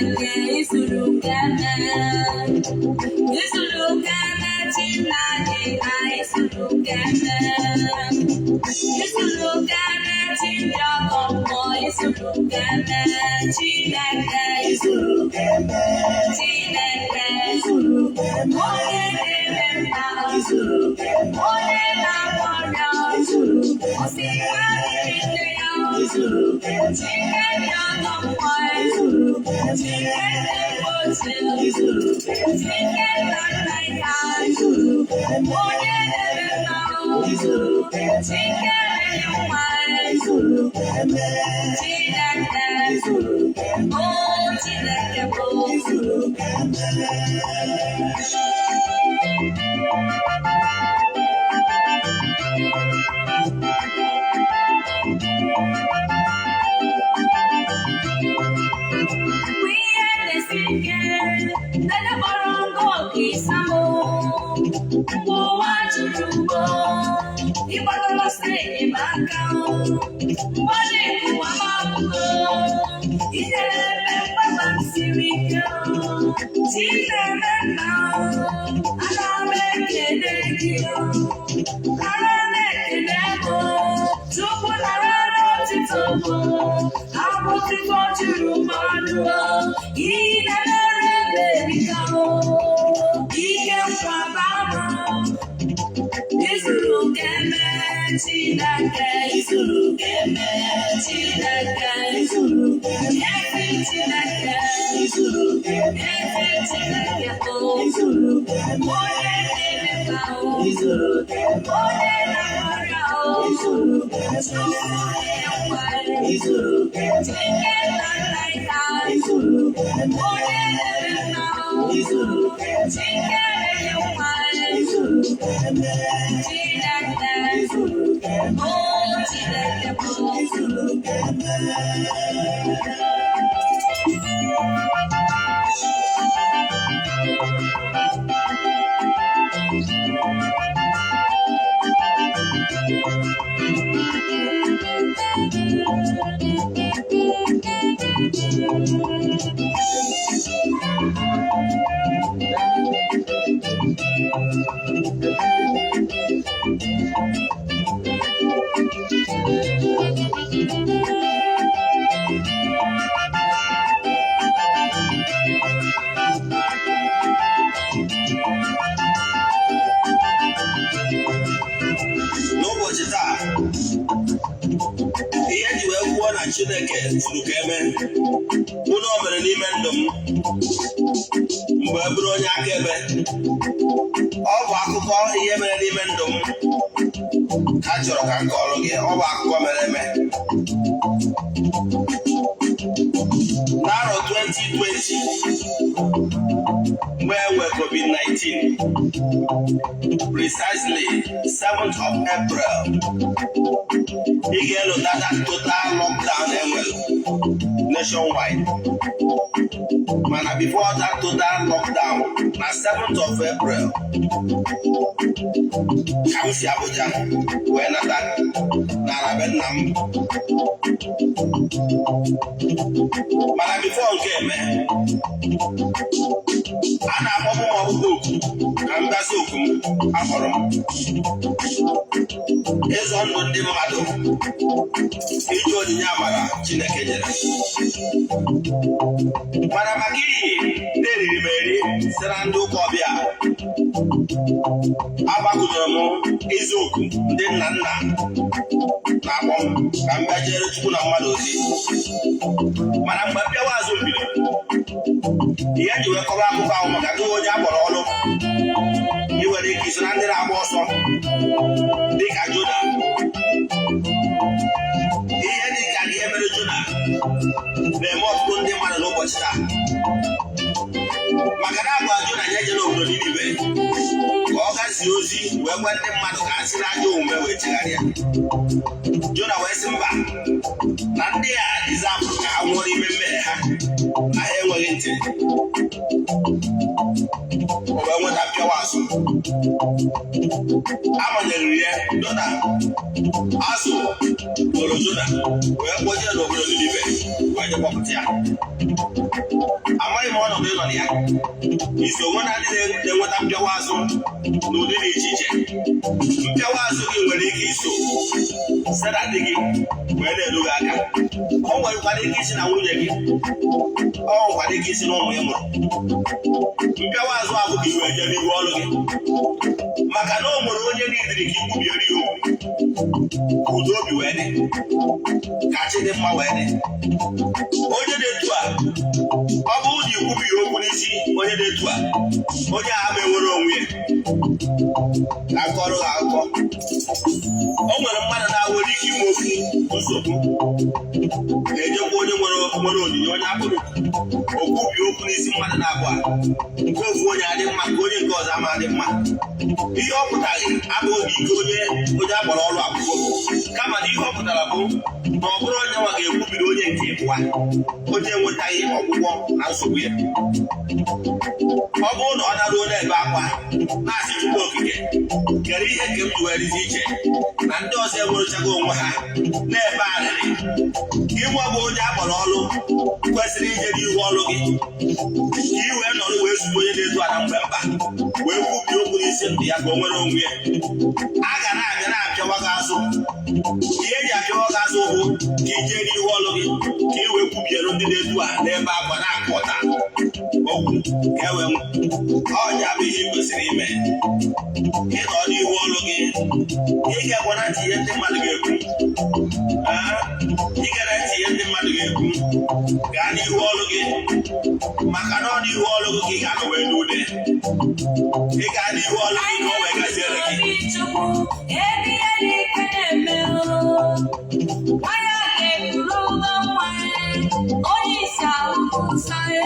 Chineke izuru keme. Izuru keme Chineke ha izuru keme. Izuru keme Chineke mmụọ izuru keme. Chineke izuru keme. Chineke Izuru keme. Onye na-eme mma. Izuru keme. Onye na-agwọ ọrịa. Izuru keme. Osi nwa dịrị nne ya. Izuru keme. Chineke ọgọ mmụọ. Izuru keme. Chineke mgbochi. Izuru keme. Chineke nna nna ya. Izuru keme. Onye na-eme mma. Izuru keme. Chineke na-enye nwa. Izuru keme. Chineke. Izuru keme. O Chineke bụ. Izuru keme. Mgbe ihe na-esi ike, ndede kpọrọ nkụ ọka ịsamụ. Mgbe ụwa jụrụ ugbo, ịgbatala ọsọ enyemaka. Mgbe ọ dị ụwa m akwụgo, ijere ebe mgbaba m siri ike. Chi na-eme mma, ana m ekele gị. Nara m ekele bụ, Chukwu nara n'otito bụ, abụ otito juru mmadụ, ị na-emere erika ike nkwaba m. Izuru keme Chineke, Izuru keme. Chineke, Izuru keme. Ezi Chineke, Izuru keme. Ezi Chineke bụ Izuru keme. Onye na-eme mma, Izuru keme. Onye na-agbara Izuru keme. nwa, Izuru keme. Chineke nna nna ya, Izuru keme. Onye na-eme mma, Izuru keme. Chineke na-enye nwa, Izuru keme. Chineke, Izuru keme. O Chineke bụ. Izuru keme. N'ụbọchị taa, ihe ji wee kwuo na Chineke zuru ka eme bụ na o mere n'ime ndụ m mgbe e bụrụ onye akaebe. Ọ bụ akụkọ ihe mere n'ime ndụ m ka chọrọ ka m kọọrọ gị. Ọ bụ akụkọ mere eme n'arọ 2020, mgbe e nwee COVID-19, precisely 7th of April. Ị ga-elota that total lockdown enwere nationwide. Mana before that total lockdown, na 7th of April ka m si Abuja wee nata n'ala be nna m. Mana before nke eme, a na-akpọbụ m ọkpụkpọ oku ka m gazi oku m akpọrọ m ịzọ ndụ ndị mmadụ, iji onyinye amara Chineke nyere. Mana maka ihi na-eriri m eri site na ndị ụka ọbịa, agbakụnyere m izu oku ndị nna nna na-akpọ m ka m bịa jere Chukwu na mmadụ ozi. Mana mgbe mpịawa azụ m bido, ihe ji wee kọba akụkọ ahụ maka gị, onye akpọrọ ọrụ, ị nwere ike iso na ndị na-agba ọsọ dịka Jona. Ihe dịka ihe mere Jona na-eme ọtụtụ ndị mmadụ n'ụbọchị taa, maka na agwa Jona ya eje n'obodo Ninive ka ọ gazie ozi wee gwa ndị mmadụ ka ha si n'ajọ omume wee chegharịa. Jona wee sị mba, na ndị a dizapụrụ ka ha nwụọ n'ime mmehie ha, na ha enweghị ntị. O wee nweta mpịawa azụ. Amanyere ya Jona, azụ kpọrọ Jona wee kpọjee n'obodo Ninive wee je kpọpụta ya. Amaghị m ọnọdụ ịnọ na ya, iso onwe na ndị na-enweta mpịawa azụ n'ụdị dị iche iche. Mpịawa azụ gị nwere ike iso site na di gị wee na-eru gị aka. O nwekwara ike isi na nwunye gị, ọ nwekwara ike isi na ụmụ ị mụrụ. Mpịawa azụ abụ ka iwe jee n'ihu ọrụ gị, maka na o nwere onye niidiri ka ikwubiere ya okwu, ka udo obi wee dị, ka chi dị mma wee dị. Onye dị etu a, ọ bụrụ na ikwubi ya okwu n'isi onye dị etu a, onye a ama enwere onwe ya. Ka nkọrọ ha akụkọ, o nwere mmadụ na-awere ike inwe ofu nsogbu, na-ejekwa onye nwere onyinye, onye akpụrụ okwubi okwu n'isi mmadụ na-abụọ a, nke ofu onye adị mma, nke onye nke ọzọ ama adị mma. Ihe ọ pụtaghị abụghị ike onye akpọrọ ọrụ akwụkwọ, kama na ihe ọ pụtara bụ na ọ bụrụ onye nwa ga-ekwubiri onye nke ịbụa, onye enwetaghị ọgwụgwọ na nsogbu ya. Ọ bụrụ na ọ naruo n'ebe akwa na-asị, "Chukwu Okike kere ihe nke m ji wee dịzi iche na ndị ọzọ enwerechago onwe ha," na-ebe arịrị, ịnwa bụ onye akpọrọ ọrụ kwesịrị ije n'ihu ọrụ gị ka ị wee nọrọ wee zugbo onye na-edu ala mgbe mkpa wee kwubie okwu n'isi ndụ ya ka o nwere onwe ya. A ga na-abịa na-apịawa gị azụ. Ihe eji apịawa gị azụ bụ ka ị jee n'ihu ọrụ gị, ka ị wee kwubiere ndị na-edu a n'ebe akwa na-akụ ọta okwu, ka e wee ọnya bụ ihe ị kwesịrị ime. Ịnọ n'ihu ọrụ gị, ị ga-agwa na ntị ihe ndị mmadụ ga-ekwu. Ị gara ntị ihe ndị mmadụ ga-ekwu, gaa n'ihu ọrụ gị, maka na ọ n'ihu ọrụ gị ka ị ga-anọ wee n'ude. Ị gaa n'ihu ọrụ gị ka o wee gaziere gị. Obi Chukwu, ebe ihe dị ike na-eme o. Nwanyị a ga-eburu ụgbọ nwa ya, onye isi ahụhụ nsọ ya.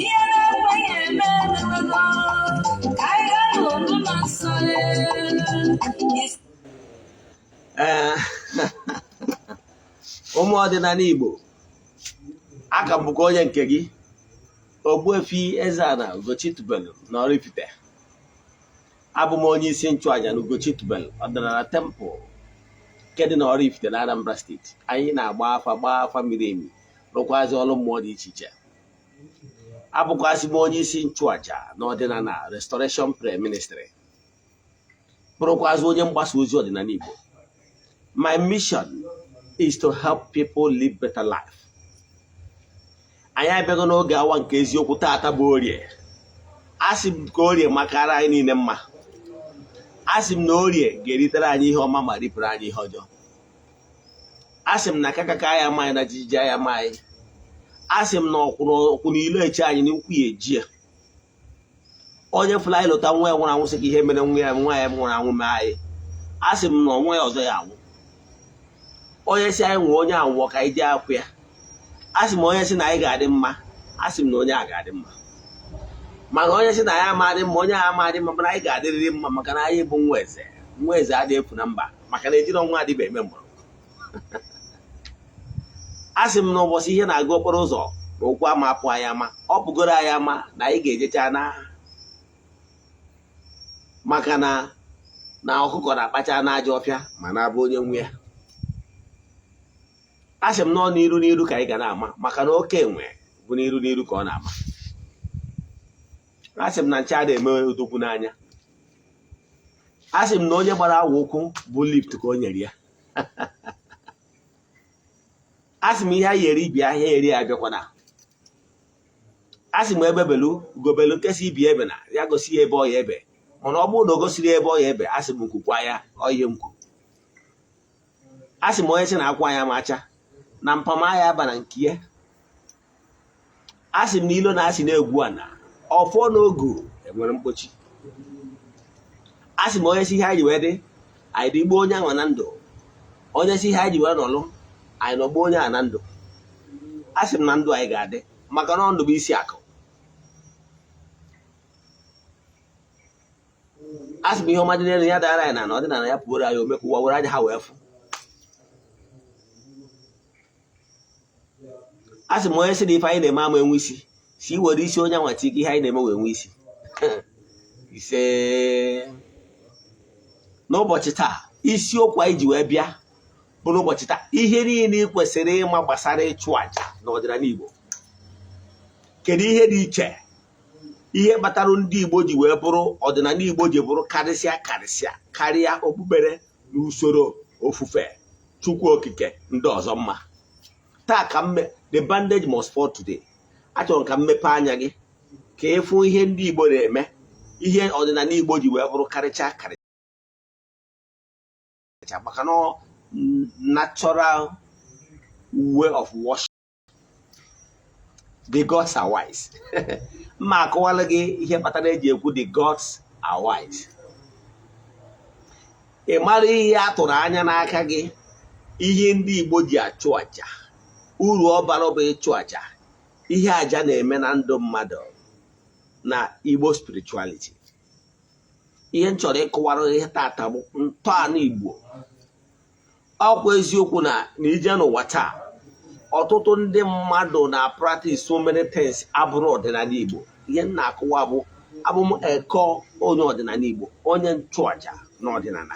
Ihe na-ekweghị eme emewego, ka anyị gaa n'ụlọ nsọ ya. Ee, ụmụ ọdịnala Igbo, aka m bụkwa onye nke gị, Ogbuefi Eze-Ana Ugochi tubelu na Oraifite. Abụ m onye isi nchụaja na Ugochi tubelu Ọdịnala Temple nke dị na Oraifite na Anambra Steeti. Anyị na-agba afa, gbaa afa miri emi, rụkwazị ọrụ mmụọ dị iche iche. Abụkwazị m onye isi nchụaja na Ọdịnala Restoration Prayer Ministry, bụrụkwazị onye mgbasa ozi ọdịnala Igbo. My mission is to help people live better life. Anyị abịago n'oge awa nke eziokwu. Taata bụ Orie. Asị m ka Orie makara anyị niile mma. Asị m na Orie ga-eritere anyị ihe ọma ma ripụrụ anyị ihe ọjọọ. Asị m na kakaka anyị ama anyị, na jijiji anyị ama anyị. Asị m na ọkwụ na ilo eche anyị n'ukwu ya eji ya. Onye fụla anyị lụta nwa ya nwụrụ anwụ, sị ka ihe mere nwa ya nwụrụ anwụ mee anyị. Asị m na nwa ya ọzọ ya anwụ. Onye si anyị nwee onye anwụọ ka anyị jee akwụ ya. Asị m, onye si na anyị ga-adị mma, asị m na onye a ga-adị mma. Mana onye si na anyị ama adị mma, onye a ama adị mma. Mana anyị ga-adịrịrị mma, maka na anyị bụ nwa eze. Nwa eze adịghị efu na mba, maka na ejiri nwa adịba eme mgbọrọ. Asị m na ụbọchị ihe na-aga okporo ụzọ na ụkwụ ama apụ anyị ama, ọ pụgoro anyị ama na anyị ga-ejecha na, maka na ọkụkọ na-akpacha n'ajọ ọfịa ma na-abụ onye nwe ya. Asị m nọ n'iru n'iru ka anyị ga na-ama, maka na oke enwe bụ n'iru n'iru ka ọ na-ama. Asị m na nche a na-eme odogwu n'anya. Asị m na onye gbara awa ụkwụ bụ lift ka o nyere ya. Asị m ihe a yere ibi ahịa eri abịakwana. Asị m ebe belu ugobelu, nkesa ibi ebe na ya gosi ya ebe ọ ya ebe. Mana ọ bụrụ na o gosiri ebe ọ ya ebe, asị m nkwukwa ya ọ ihe nkwu. Asị m onye sị na akwa ya macha na mpamaya aba na nke ya. Asị m na ilo na asị na-egwu ana ọfọ n'ogu enwere mkpochi. Asị m onye si ihe anyị ji wee dị, anyị dịgbuo onye ahụ na ndụ. Onye si ihe anyị ji wee nọlụ, anyị nọgbuo onye a na ndụ. Asị m na ndụ anyị ga-adị, maka na ndụ bụ isi akụ. Asị m ihe ọma dị n'elu ya dara anyị na na ọdịnala ya pụoro anyị ome ka ụwa were anya ha wee fụ. Asị m onye sị na ife anyị na-eme ama enwe isi, si were isi onye anwa ike ihe anyị na-eme wee nwee isi. Ise. N'ụbọchị taa, isiokwu anyị ji wee bịa bụ n'ụbọchị taa, ihe niile ị kwesịrị ịma gbasara ịchụ àjà n'ọdịnala Igbo. Kedu ihe dị iche, ihe kpatara ndị Igbo ji wee bụrụ, ọdịnala Igbo ji bụrụ karịsịa karịsịa karịa okpukpere na usoro ofufe Chukwu Okike ndị ọzọ mma? Taa ka mme the bandage must fall today. Achọrọ m ka m mepee anya gị ka ịfụ ihe ndị Igbo na-eme, ihe ọdịnala Igbo ji wee bụrụ karịcha karịcha, maka na natural way of worship, the gods are wise. Mma akọwala gị ihe kpatara eji ekwu the gods are wise. Ị mara ihe a tụrụ anya n'aka gị, ihe ndị Igbo ji achụ àjà, uru ọ bara bụ ịchụ àjà, ihe àjà na-eme na ndụ mmadụ na Igbo spirituality. Ihe m chọrọ ịkọwara ihe tata bụ ntọala Igbo. Ọkwa eziokwu na ije n'ụwa taa, ọtụtụ ndị mmadụ na practice so many things abụrụ ọdịnala Igbo. Ihe m na-akụwa bụ abụ m eko onye ọdịnala Igbo, onye nchụaja na ọdịnala.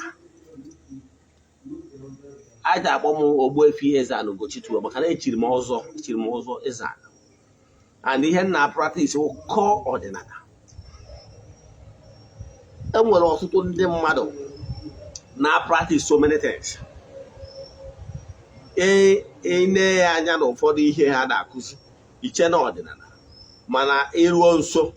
A ga-akpọ m Ogbuefi Eze-Ana Ugochi, maka na echiri m ọzọ Eze-Ana, and ihe m na practice kọ ọdịnala. E nwere ọtụtụ ndị mmadụ na practice so many things. Ee, ene ya anya na ụfọdụ ihe ha na-akụzi iche na ọdịnala, mana ịruo nso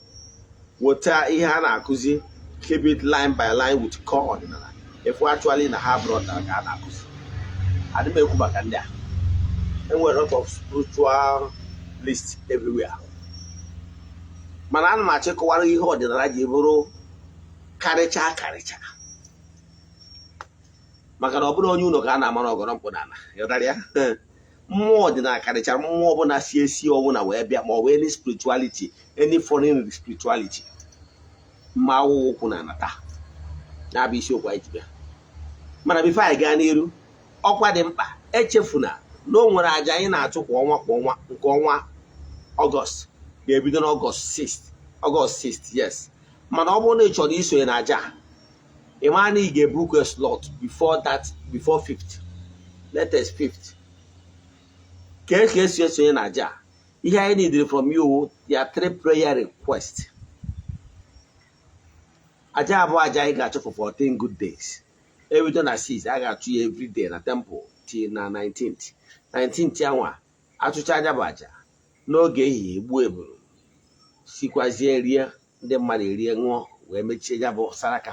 weta ihe ha na-akụzi, keep it line by line with core ọdịnala, efu actually na ha bụrụ ọdịnala ka a na-akụzi. Adị m ekwu maka ndị a. Enwere lot of spiritual list everywhere, mana ana m achọ ịkọwara ihe ọdịnala ji bụrụ karịcha karịcha, maka na ọ bụrụ onye ụlọ ka a na-amara ọgọrọ mkpụ n'ala. Ịghọtara ya? Mmụọ ọdịnala karịchara mmụọ ọbụla si esi ọbụla wee bịa, ma ọ bụ any spirituality, any foreign spirituality. Mma awụghị ụkwụ na ana taa na-abụ isiokwu anyị ji bịa. Mana before anyị gaa n'iru, ọkwa dị mkpa: echefuna na o nwere àjà anyị na-achụ kwa ọnwa kwa ọnwa. Nke ọnwa Ọgọst ga-ebido n'Ọgọst 6, Ọgọst 6, yes. Mana ọ bụrụ na ị chọrọ isonye na àjà a, ị mara na ị ga-ebook a slot before that, before 5th, latest 5th. Ka esi esonye na àjà a? Ihe anyị needed from you, ya three prayer request. Aja abụọ, aja anyị ga-achụ for 14 good days, ebido na 6, a ga-achụ ya every day na temple till na 19th. 19th anwa achụcha anya bụ aja n'oge ehihie, egbuo eburu, sikwazie rie, ndị mmadụ erie, ṅụọ, wee mechie ya bụ saraka.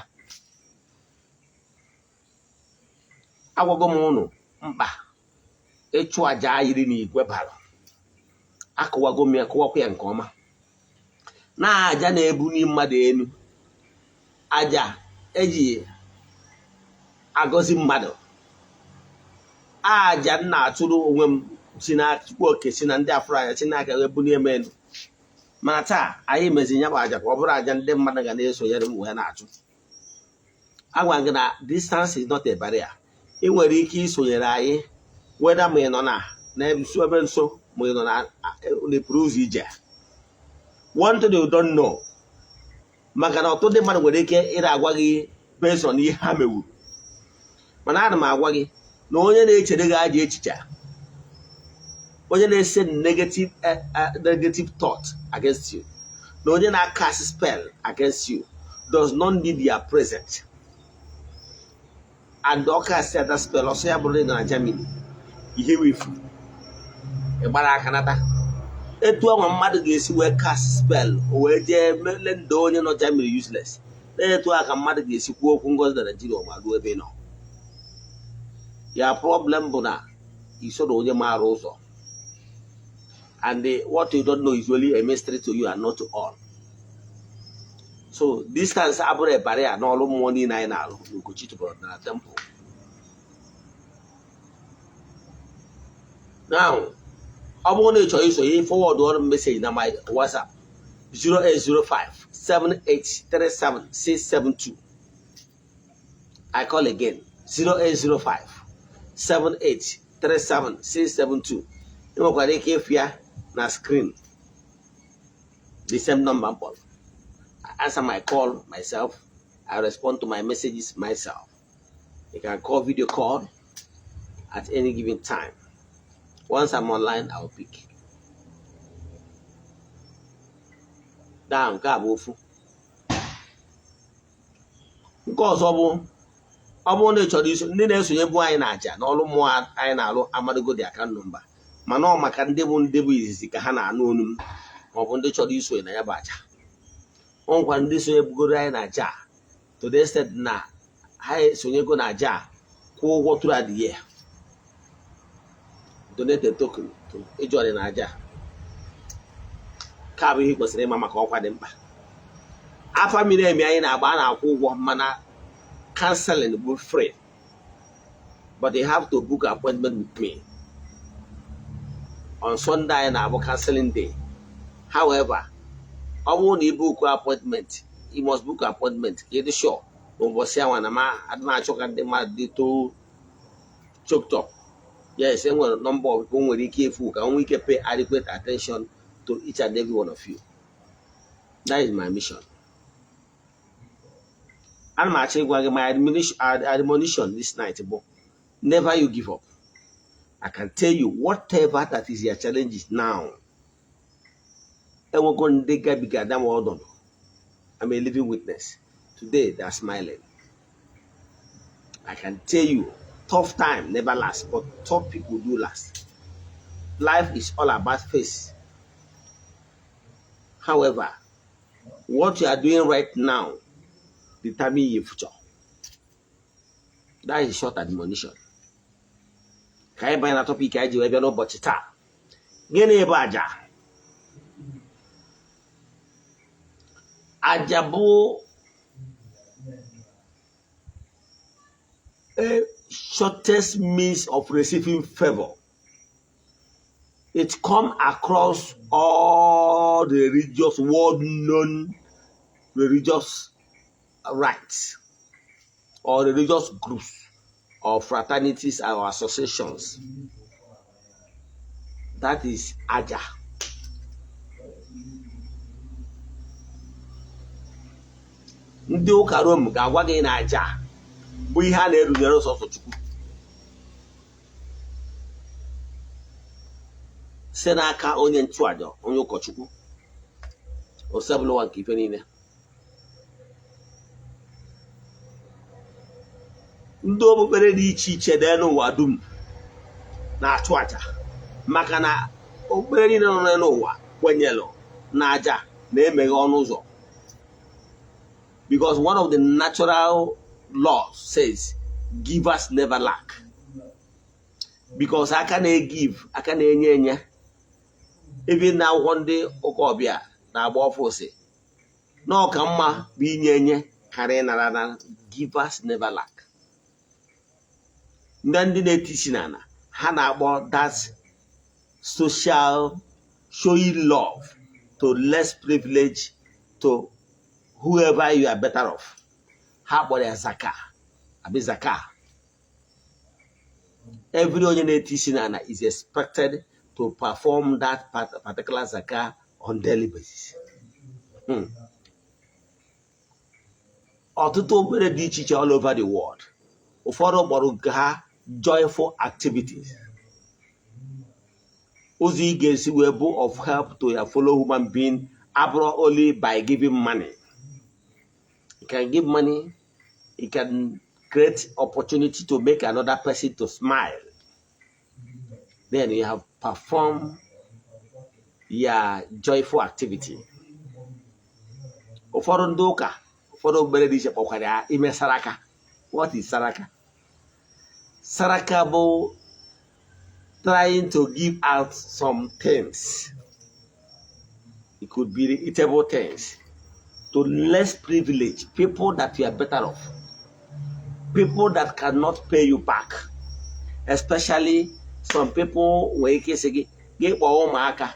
Agwago m ụnụ mkpa ịchụ aja yiri n'igwe bara. Akụwago m ya, kụwakwa ya nke ọma, na aja na-ebuli mmadụ elu, aja eji agọzi mmadụ, aja m na-achụrụ onwe m si na Chukwu Oke, si na ndị afụrụ anya, si n'aka wee bulie m elu. Mana taa anyị mezi ya bụ aja ka ọ bụrụ aja ndị mmadụ ga na-esonyere m wee na-achụ. Agwa gị na distance is not a barrier. Ị nwere ike isonyere anyị weda ma ị nọ na nso, ebe nso, ma ị nọ na n'epuru ụzọ ije. One thing you don't know, maka na ọtụtụ ndị mmadụ nwere ike ịra agwa gị based on ihe ha mewuru, mana ana m agwa gị na onye na-echere gị ajọ echiche, onye na-ese negative thought against you, na onye na-cast spell against you does not need your presence. And ọ cast that spell, ọsọ ya bụrụ na ị nọ na Germany, ihe wefu ị gbara aka nata. Etu ọnwa mmadụ ga-esi wee cast spell, o wee jee mele ndụ onye nọ Germany useless, na-etu a ka mmadụ ga-esi kwuo okwu ngozi na Nigeria ma ruo ebe ị nọ. Ya problem bụ na isoro onye maara ụzọ, and what you don't know is only a mystery to you and not to all. So distance abụrụ a barrier n'ọrụ mmụọ niile anyị na-alụ n'Ugochi tubelu na temple. Now, ọ bụrụ na ị chọrọ isonye, forward ọrụ message na my WhatsApp 0805 7837 672. I call again, 0805 7837 672. Ị nwekwara ike ịfụ ya na screen, the same number m kpọrọ. I answer my call myself. I respond to my messages myself. You can call, video call at any given time. Once I'm online, I'll pick. Daa, nke a bụ ofu. Nke ọzọ bụ, ọ bụrụ na ị chọrọ iso ndị na-esonye bụ anyị na aja n'ọrụ mmụọ anyị na-alụ, amadogo dị account number, mana ọ maka ndị bụ izizi ka ha na-anụ olu m, ma ọ bụ ndị chọrọ isonye na ya bụ aja. Ọ nwekwara ndị sonye bugoro anyị na aja to the extent na ha esonyego na aja, kwụọ ụgwọ throughout the year, donate a token to ịjoin na aja. Ka bụ ihe ị kwesịrị ịma maka ọkwa dị mkpa. Afa miri emi anyị na-agba, a na-akwụ ụgwọ, mana counseling bụ free, but you have to book appointment with me. On Sunday anyị na-abụ counseling day. However, ọ bụrụ na ị book appointment, you must book appointment ka ị dị sure n'ụbọchị anwa na ma adị na-achọ ka ndị mmadụ dị too choked up. Yes, enwere number of people nwere ike efu ka nwee ike pay adequate attention to each and every one of you. That is my mission. Ana m achọ ịgwa gị, my admonition this night bụ, never you give up. I can tell you, whatever that is your challenges now, enwego ndị gabiga dam ọnọdụ. I'm a living witness. Today they are smiling. I can tell you, tough time never last, but tough people do last. Life is all about face. However, what you are doing right now determine your future. That is short admonition. Ka anyị banye na topic anyị ji wee bịa n'ụbọchị taa. Gịnị bụ aja? Aja bụ a shortest means of receiving favor. It come across all the religious world, known religious rites or religious groups or fraternities or associations. That is aja. Ndị ụka Rom ga-agwa gị na aja bụ ihe a na-erunyere sọsọ Chukwu site n'aka onye nchụaja, onye ụkọchukwu, Osebụlụwa nke ife niile. Ndị okpukpere dị iche iche dị n'ụwa dum na-achụ aja, maka na okpukpere niile nọ n'ụwa kwenyelụ na aja na-emeghe ọnụ ụzọ, because one of the natural laws says givers never lack, because aka na-egive, aka na-enye enye. Ebe na akwụkwọ ndị ụka ọbịa na-agba ọfụ si na ọka mma bụ inye enye karịa ịnara na givers never lack. Ndị na-eti isi n'ala, ha na-akpọ that social showing love to less privilege, to whoever you are better off, ha kpọrọ ya zaka, abi zaka. Every onye na-eti isi n'ala is expected to perform that particular zaka on daily basis. Ọtụtụ okpukpere dị iche iche all over the world, ụfọdụ kpọrọ nke ha joyful activities. Ụzọ ị ga-esi wee bụ of help to your fellow human being abụrụ only by giving money. You can give money, you can create opportunity to make another person to smile, then you have performed your joyful activity. Ụfọdụ ndị ụka, ụfọdụ okpukpere dị iche kpọkwara ya ime saraka. What is saraka? Saraka bụ trying to give out some things, it could be eatable things, to less privileged people that you are better off, people that cannot pay you back. Especially some people nwere ike ịsị gị, gị kpọọ ụmụaka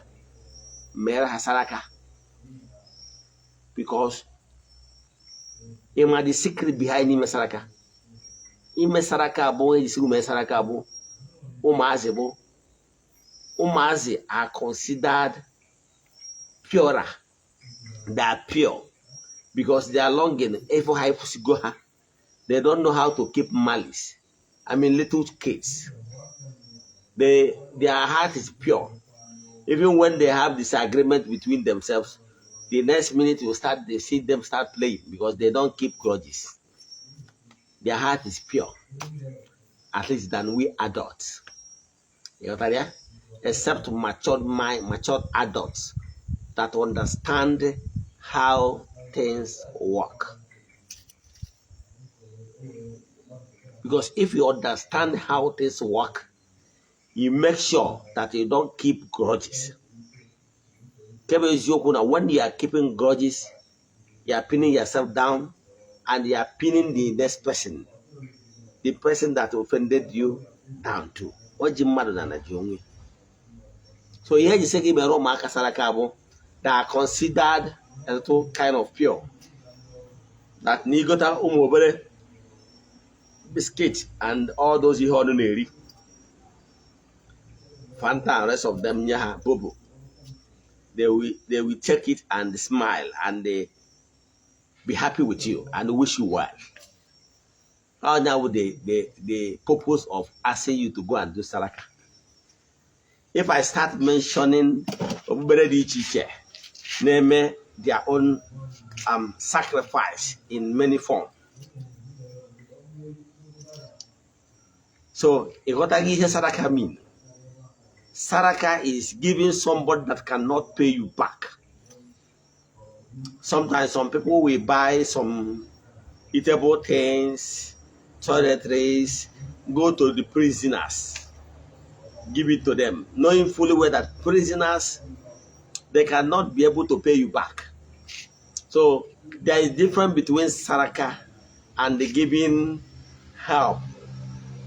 mere ha saraka, because ịma the secret behind ime saraka. Ime saraka bụ onye jisi mee saraka bụ ụmụazị, bụ ụmụazị are considered purer. They are pure. Because they are longing ịfụ ha, ịfụsigo ha. They don't know how to keep malice. I mean, little kids, their heart is pure. Even when they have disagreement between themselves, the next minute you start, they see them start playing because they don't keep grudges. Their heart is pure, at least than we adults. You ghọtara ya? Except matured mind, matured adults that understand how things work. Because if you understand how things work, you make sure that you don't keep grudges. Nke bụ eziokwu na when you are keeping grudges, you are pinning yourself down and you are pinning the next person, the person that offended you, down too. O ji mmadụ na ji onwe. So ihe eji sị gị mere ụmụaka saraka bụ that are considered a little kind of pure. That na igota ụmụ obere biscuit and all those ihe ọnụ na-eri, Fanta and rest of them, nye ha bobo, they will take it and smile and they be happy with you and wish you well. Now the purpose of asking you to go and do saraka. If I start mentioning okpukpere dị iche iche na-eme their own sacrifice in many form. So ị ghọtaghị ihe saraka mean. Saraka is giving somebody that cannot pay you back. Sometimes some people will buy some eatable things, toiletries, go to the prisoners, give it to them, knowing fully well that prisoners, they cannot be able to pay you back. So there is difference between saraka and the giving help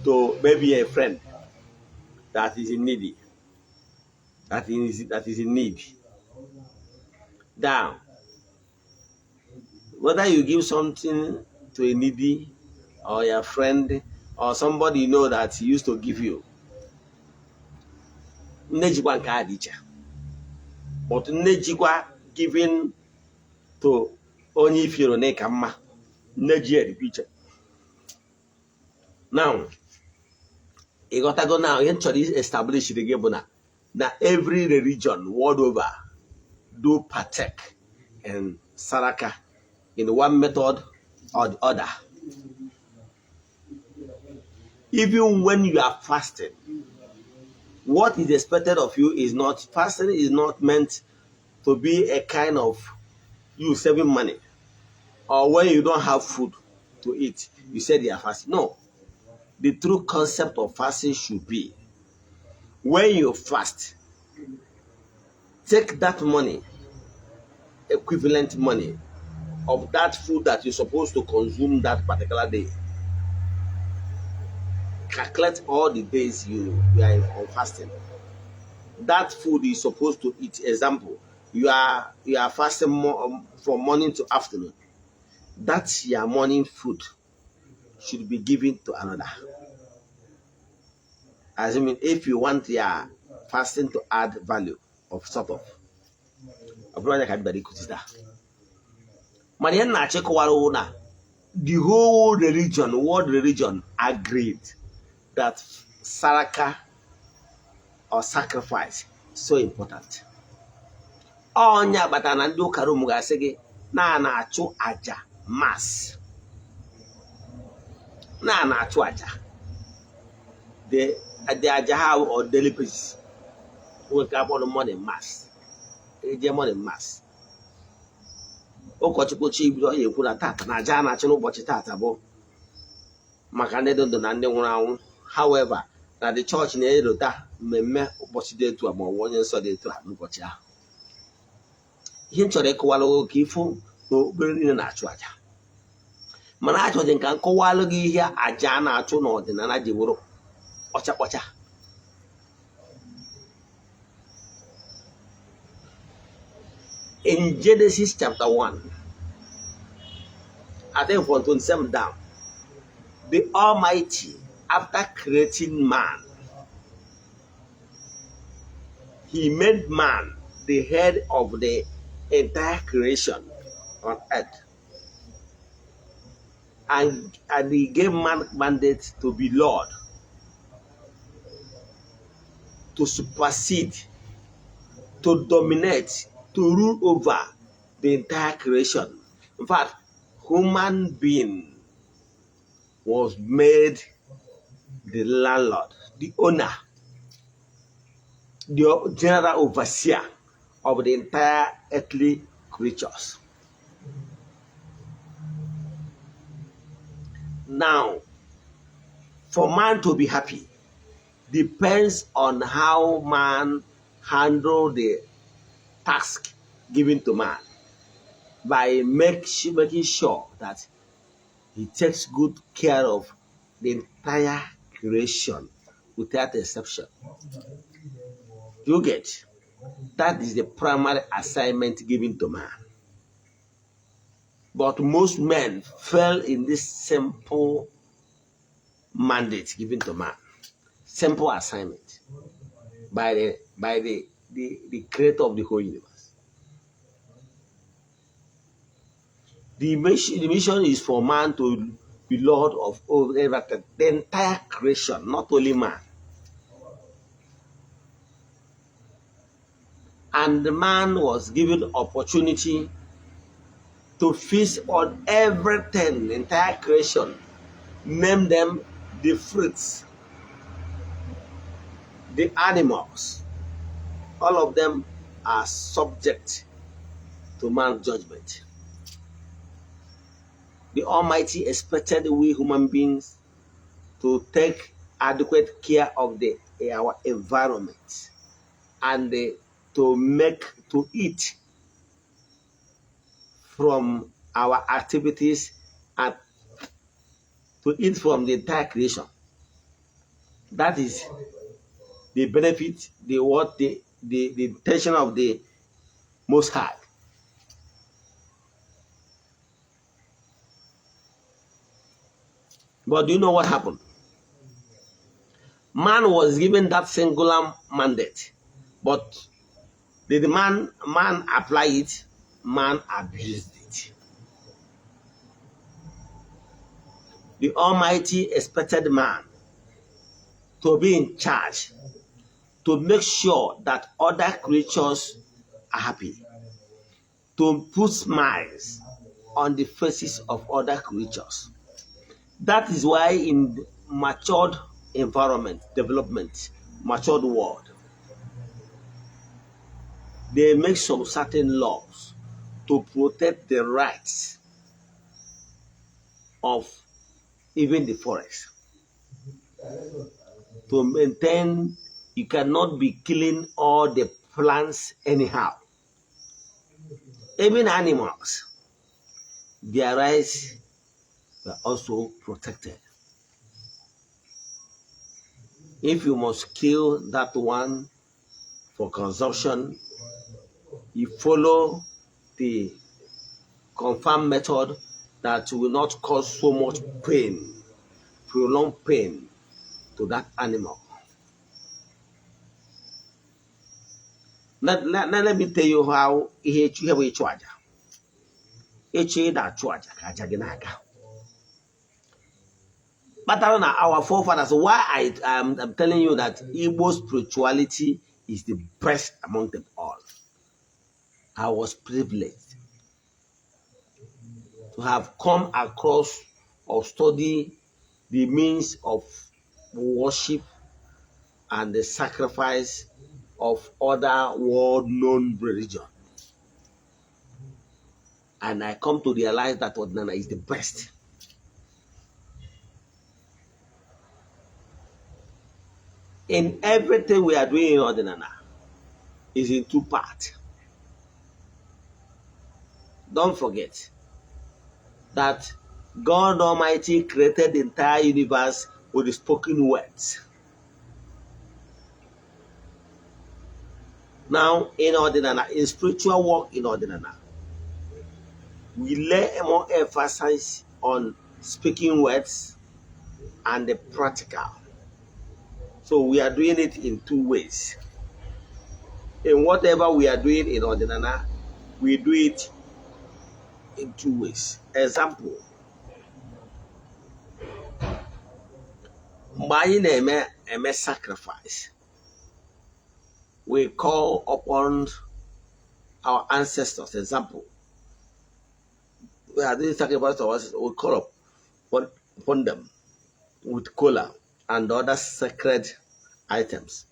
to maybe a friend that is in need. That is in need. Now, whether you give something to a needy or your friend or somebody you know that he used to give you, nne jikwa nke a dị iche. But nne jikwa giving to onye ifiro na ịka mma, nne ji ya dịkwa iche. Now, ị ghọtago now ihe m chọrọ establish gị bụ na every religion world over do partake in saraka in one method or the other. Even when you are fasting, what is expected of you is not, fasting is not meant to be a kind of you saving money, or when you don't have food to eat, you said you are fasting. No. The true concept of fasting should be when you fast, take that money, equivalent money of that food that you're supposed to consume that particular day. Calculate all the days you are on fasting. That food you're supposed to eat. Example, you are fasting more, from morning to afternoon. That's your morning food should be given to another. Assuming if you want your fasting to add value of sort of. Ọ bụrụ onye ka m bịara ịkụzi taa. Mana ihe m na-achịkọwara wụ na the whole religion, world religion, agreed that saraka or sacrifice so important. Onye agbata na ndị ụka Rom ga-asị gị na a na-achụ aja mass, na a na-achụ aja, the aja ha on daily basis nwere nke akpọrọ morning mass, eje morning mass, ụkọchukwu chi bido ya ekwu na tata na aja a na-achụ n'ụbọchị tata bụ maka ndị dị ndụ na ndị nwụrụ anwụ. However, na the church na-erota mmemme ụbọchị dị etu a ma ọ bụ onye nsọ dị etu a n'ụbọchị ahụ. Ihe m chọrọ ịkọwalụ gị ka ịfụ na okpukpere niile na-achụ aja, mana achọghị ka m kọwalụ gị ihe aja a na-achụ n'ọdịnala ji bụrụ kpọcha kpọcha. In Genesis chapter 1, I think from 27 down, the Almighty, after creating man, he made man the head of the entire creation on earth. And he gave man mandate to be Lord, to supersede, to dominate, to rule over the entire creation. In fact, human being was made the landlord, the owner, the general overseer of the entire earthly creatures. Now, for man to be happy depends on how man handle the task given to man by making sure that he takes good care of the entire creation without exception. You get? That is the primary assignment given to man. But most men fail in this simple mandate given to man, simple assignment by the creator of the whole universe. The mission is for man to be Lord of all everything, the entire creation, not only man. And the man was given opportunity to feast on everything, the entire creation. Name them the fruits, the animals. All of them are subject to man's judgment. The Almighty expected we human beings to take adequate care of the our environment and to eat from our activities and to eat from the entire creation. That is the benefit, the what the intention of the Most High. But do you know what happened? Man was given that singular mandate, but did man apply it? Man abused it. The Almighty expected man to be in charge, to make sure that other creatures are happy, to put smiles on the faces of other creatures. That is why in matured environment, development, matured world, they make some certain laws to protect the rights of even the forest. To maintain, you cannot be killing all the plants anyhow. Even animals, their rights were also protected. If you must kill that one for consumption, you follow the confirmed method that will not cause so much pain, prolonged pain to that animal. Let me tell you how ihe ihe bụ ịchụ aja. Ịchụ ịda achụ aja ka aja gị na-aga. Kpatara na our forefathers, why I'm telling you that Igbo spirituality is the best among them all. I was privileged to have come across or study the means of worship and the sacrifice of other world-known religion. And I come to realize that Odinana is the best. In everything we are doing in Odinana is in two parts. Don't forget that God Almighty created the entire universe with the spoken words. Now, in Odinana, in spiritual work in Odinana, we lay more emphasis on speaking words and the practical. So we are doing it in two ways. In whatever we are doing in Odinana, we do it in two ways. Example, Mgbe anyị na-eme eme sacrifice, we call upon our ancestors. Example, we are doing sacrifice to our ancestors, we call upon them with kola and other sacred items.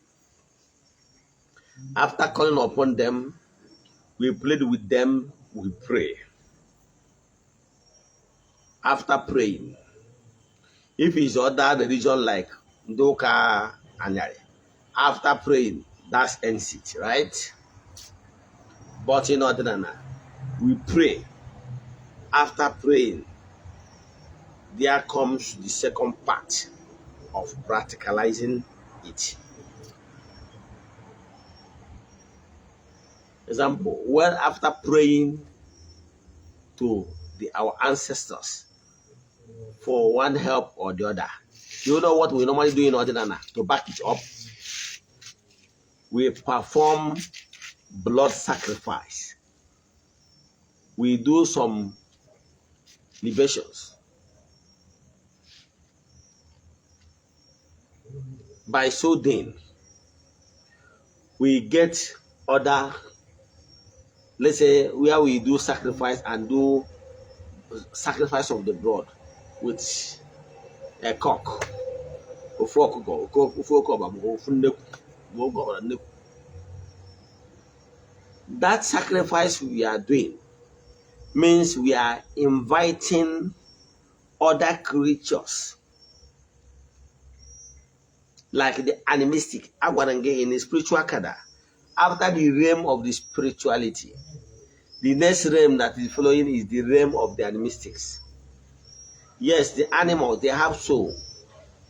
After calling upon them, we plead with them, we pray. After praying, if it's other religion like ndị ụka anyarị, after praying, that's ends it, right? But in ọdịnala, we pray. After praying, there comes the second part of practicalizing it. Example, well, after praying to our ancestors for one help or the other, you know what we normally do in ọdịnala to back it up? We perform blood sacrifice. We do some libations. By so doing, we get other, let's say, where we do sacrifice and do sacrifice of the blood with a cock, ofu ọkụkọ, ofu oke ọba, ma ofu nnekwu, ma oge ọbara nnekwu. That sacrifice we are doing means we are inviting other creatures like the animistic. Agwara m gị, in the spiritual cadre, after the realm of the spirituality, the next realm that is following is the realm of the animistics. Yes, the animals, they have soul,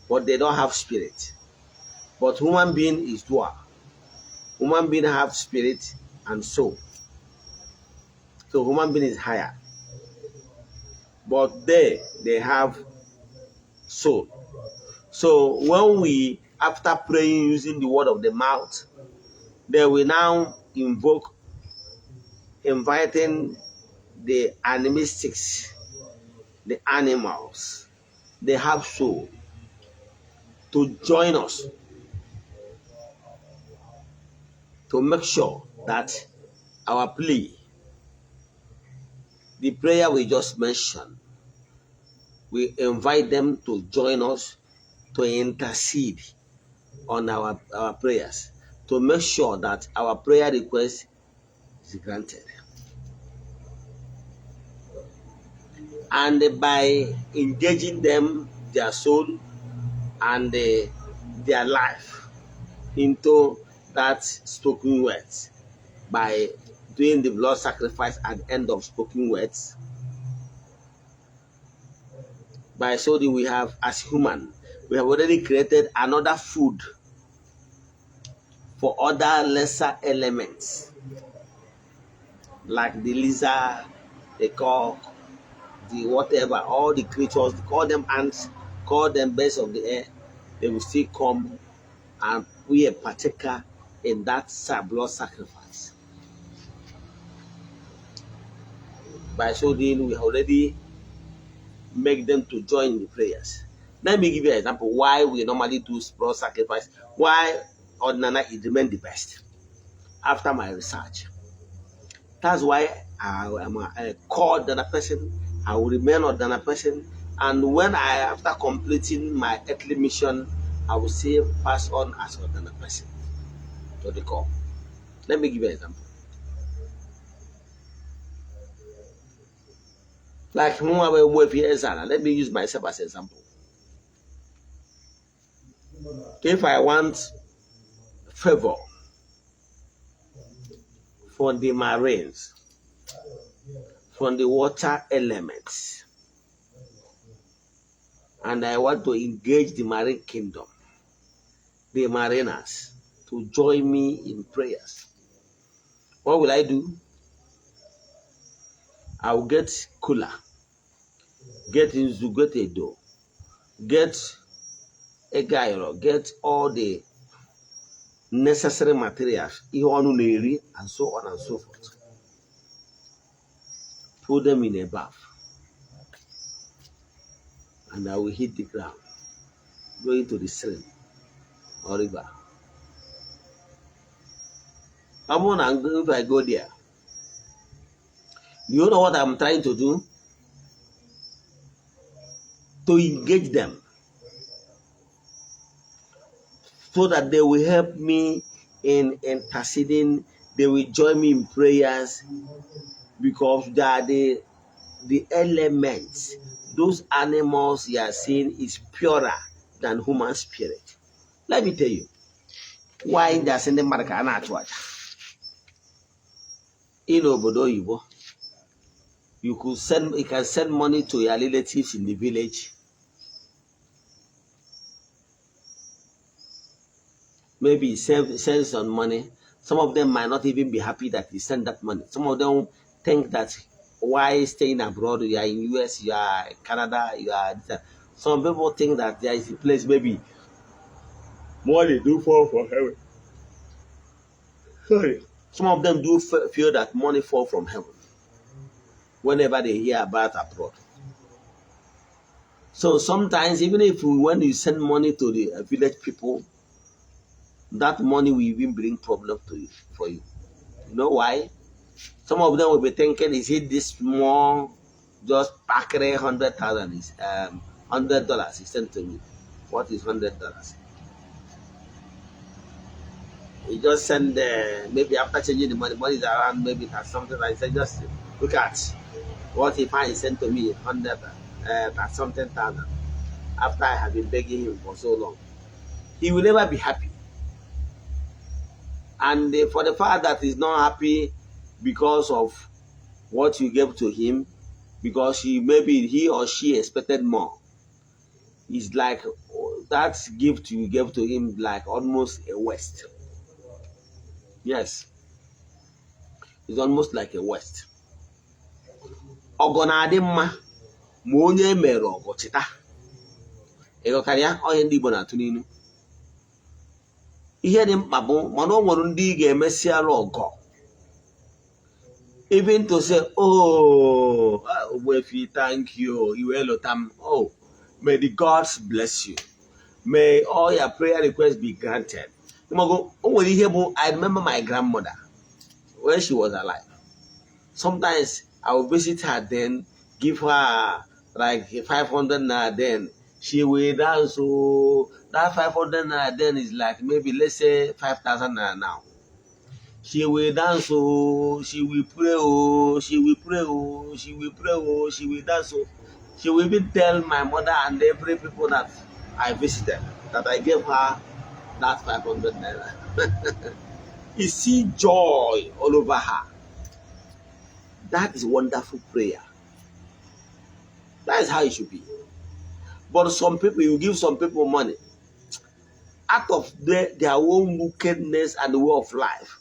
but they don't have spirit. But human being is dual. Human being have spirit and soul. So human being is higher. But they have soul. So when we, after praying using the word of the mouth, they will now invoke, inviting the animistics, the animals, they have soul, to join us to make sure that our plea, the prayer we just mentioned, we invite them to join us to intercede on our prayers, to make sure that our prayer request is granted. And by engaging them, their soul and their life into that spoken words, by doing the blood sacrifice at the end of spoken words, by so doing we have, as human, we have already created another food for other lesser elements, like the lizard, the cock, the whatever, all the creatures, call them ants, call them birds of the air, they will still come and be a partaker in that blood sacrifice. By so doing, we already make them to join the prayers. Let me give you an example why we normally do blood sacrifice, why ọdịnala it remain the best. After my research, that's why I am a called ọdịnala person. I will remain ọdịnala person, and when I, after completing my earthly mission, I will still pass on as ọdịnala person to the call. Let me give you an example. Like, let me use myself as an example. If I want favor for the marines, from the water elements, and I want to engage the marine kingdom, the mariners, to join me in prayers, what will I do? I will get cooler, get nzu, get edo, get ego, get all the necessary materials, ihe ọnụ na-eri, and so on and so forth. Put them in a bath, and I will hit the ground. Going to the stream or river. Ọ bụrụ na if I go there, you know what I'm trying to do? To engage them so that they will help me in interceding, they will join me in prayers, because they are the elements. Those animals you are seeing is purer than human spirit. Let me tell you why they are sending mmadụ ka a na-achụ aja. In obodo oyibo, you can send money to your relatives in the village. Maybe send some money. Some of them might not even be happy that you send that money. Some of them think that why staying abroad? You are in US, you are in Canada, you are. Some people think that there is a place maybe money do fall from heaven. Sorry. Some of them do feel that money fall from heaven whenever they hear about abroad. So sometimes, even if when you send money to the village people, that money will even bring problem to you, for you. You know why? Some of them will be thinking, is it this small, just package 100,000 is $100 he sent to me. What is $100? He just send maybe after changing the money, money is around maybe that's something like that. Just look at what he finds sent to me, 100 that something thousand. After I have been begging him for so long, he will never be happy. And for the fact that he's not happy because of what you gave to him, because he maybe he or she expected more. It's like that gift you gave to him, like almost a waste. Yes, it's almost like a waste. Ọgọ na-adị mma ma onye mere ọgọ cheta. Ịghọtara ya? Onye ndị Igbo na-atụ n'ilu. Ihe dị mkpa bụ mana o nwere ndị ị ga-emesiara ọgọ. Even to say, oh, Ogbuefi, thank you. Iwe lota m. Oh, may the gods bless you. May all your prayer requests be granted. O nwere ihe bụ, I remember my grandmother when she was alive. Sometimes I will visit her then, give her like 500 naira then. She will dance. So that 500 naira then is like maybe let's say 5,000 naira now. She will dance, oh, she will pray, oh, she will pray, oh, she will pray, oh, she will dance, oh. She will even tell my mother and every people that I visited that I gave her that 500 naira. You see joy all over her. That is wonderful prayer. That is how it should be. But some people, you give some people money out of their own wickedness and the way of life.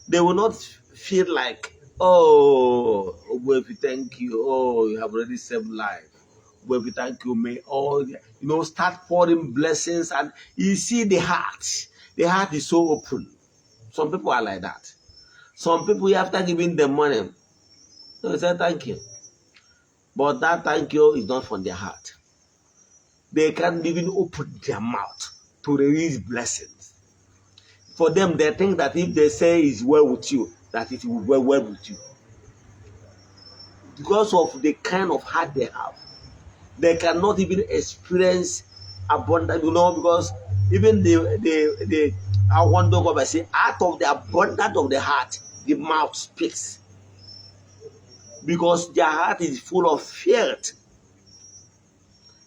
They will not feel like, oh, Ogbuefi, thank you. Oh, you have already saved life. Ogbuefi, thank you. May all, you know, start pouring blessings. And you see the heart. The heart is so open. Some people are like that. Some people, after giving them money, they say thank you. But that thank you is not from their heart. They can't even open their mouth to release blessings. For them, they think that if they say it's well with you, that it will be well with you. Because of the kind of heart they have, they cannot even experience abundance, you know, because even the I wonder God I say, out of the abundance of the heart, the mouth speaks. Because their heart is full of filth.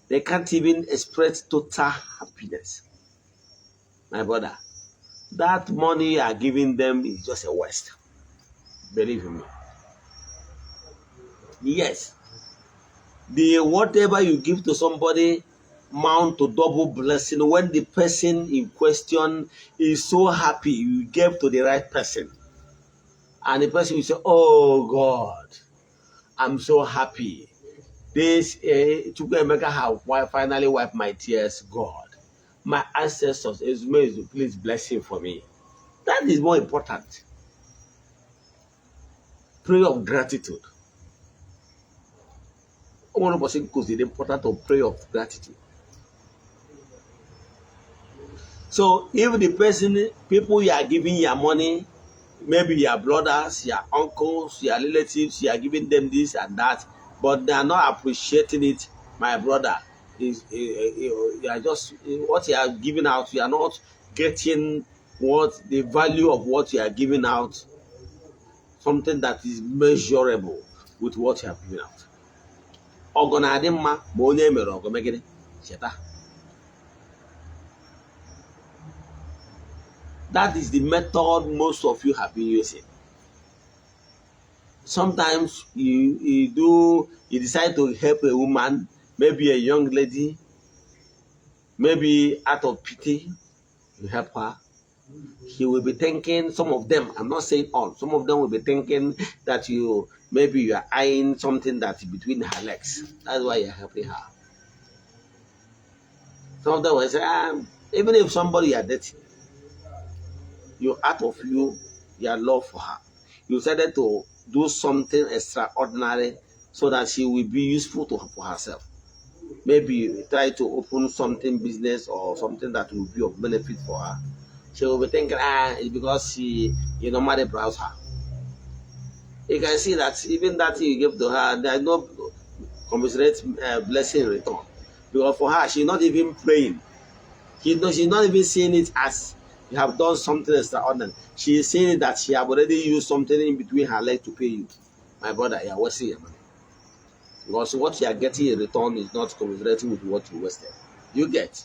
They can't even express total happiness. My brother, that money you are giving them is just a waste. Believe me. Yes. The whatever you give to somebody mount to double blessing when the person in question is so happy you gave to the right person. And the person will say, oh God, I'm so happy. This Chukwuemeka have finally wiped my tears, God. My ancestors, Ezumezu, please bless him for me. That is more important. Prayer of gratitude. One person goes the importance of prayer of gratitude. So if the person, people you are giving your money, maybe your brothers, your uncles, your relatives, you are giving them this and that, but they are not appreciating it, my brother, is you are just what you are giving out, you are not getting what the value of what you are giving out, something that is measurable with what you have given out. Ọgọ na-adị mma ma onye mere ọgọ megide cheta. That is the method most of you have been using. Sometimes you decide to help a woman, maybe a young lady, maybe out of pity, you help her. He will be thinking, some of them, I'm not saying all, some of them will be thinking that you maybe you are eyeing something that's between her legs. That's why you're helping her. Some of them will say, even if somebody you are dating, you out of you, your love for her, you decided to do something extraordinary so that she will be useful to her, for herself. Maybe you try to open something business or something that will be of benefit for her. She will be thinking, it's because she you normally browse her. You can see that even that thing you give to her, there is no commensurate blessing in return. Because for her, she's not even praying. She's not even seeing it as you have done something extraordinary. She is seeing it that she have already used something in between her leg to pay you. My brother, you are wasting your money. Because what you are getting in return is not commensurating with what you wasted. You get.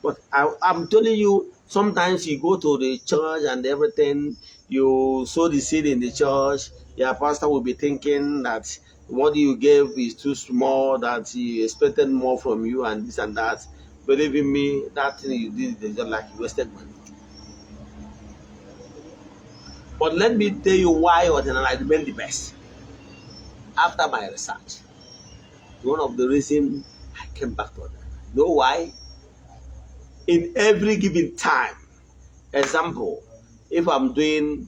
But I'm telling you, sometimes you go to the church and everything, you sow the seed in the church, your pastor will be thinking that what you gave is too small, that he expected more from you and this and that. Believe in me, that thing you did is just like you wasted money. But let me tell you why Ordinary remain the best. After my research, one of the reasons I came back to Ordinary. You know why? In every given time, example, if I'm doing,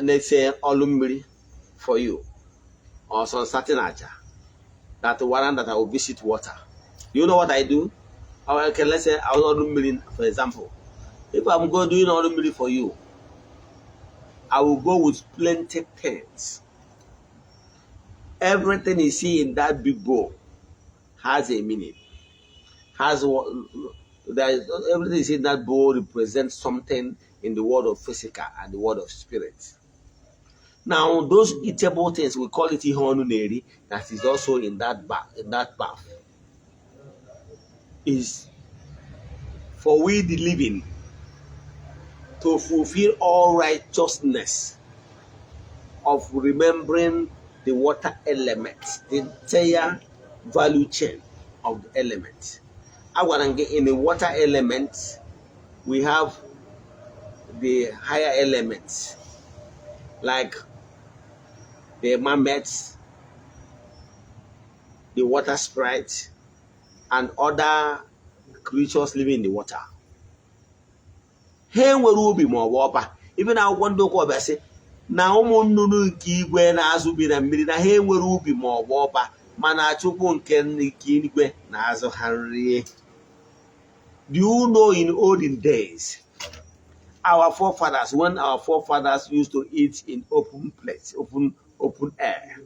let's say, Olumiri for you, or some certain aja, that one that I will visit water. You know what I do? Okay, let's say Olumiri, for example. If I'm going doing Olumiri for you, I will go with plenty things. Everything you see in that big bowl has a meaning. Has what there is, everything you see in that bowl represents something in the world of physical and the world of spirit. Now, those eatable things, we call it ihe ọnụ na-eri, that is also in that bath, in that bath, is for we the living to fulfill all righteousness of remembering the water element, the entire value chain of the element. I want to get in the water element, we have the higher elements like the mermaids, the water sprite, and other creatures living in the water. Ha enwere ubi ma ọ bụ ọba. Ibe na akwụkwọ ndị ụka ọbịa sị na ụmụ nnụnụ nke igwe na-azụ bi na mmiri na ha enwere ubi ma ọ bụ ọba, mana Chukwu nke igwe na-azụ ha nri. Do you know in olden days, our forefathers, when our forefathers used to eat in open place, open air,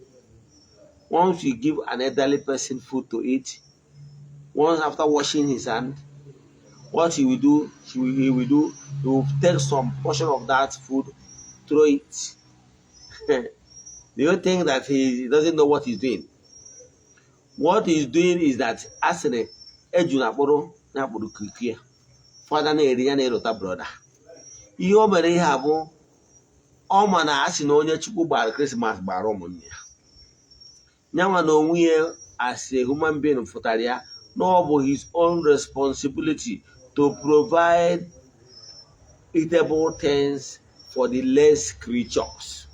once you give an elderly person food to eat, once after washing his hand, what he will do, he will take some portion of that food, throw it. Do you think that he doesn't know what he's doing? What he's doing is that asịrị eju na akpụrụ na akpụrụ kirikiri ya. Father na-eri ya na-erota brother. Ihe o mere ihe a bụ ọ ma na asị na onye Chukwu gbara Christmas gbara ụmụnne ya. Nyanwa na onwe ya as a human being fụtara ya na ọ bụ his own responsibility to provide eatable things for the less creatures.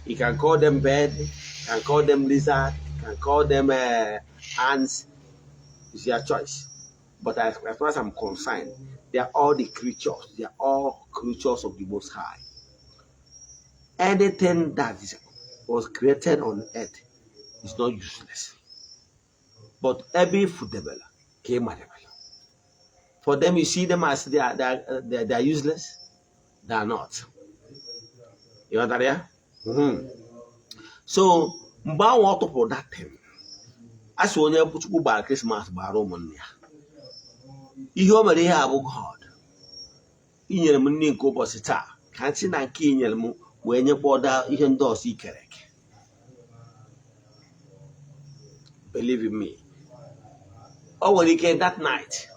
You can call them bird, you can call them lizard, you can call them ants. It's your choice. But as far as I'm concerned, they are all the creatures. They are all creatures of the Most High. Anything that was created on earth is not useless. But every food developer came. For them, you see them as they are useless. They are not. Ịghọtara ya? So mgbe ahụ ọ tụpụrụ that thing, a sị onye Chukwu gbara Christmas gbara ụmụnne ya. Ihe o mere ihe a bụ, God, inyere m nri nke ụbọchị taa, ka ntị na nke i nyere m wee nyekwa ọda ihe ndị ọzọ i kere eke. Believe in me, o nwere ike that night,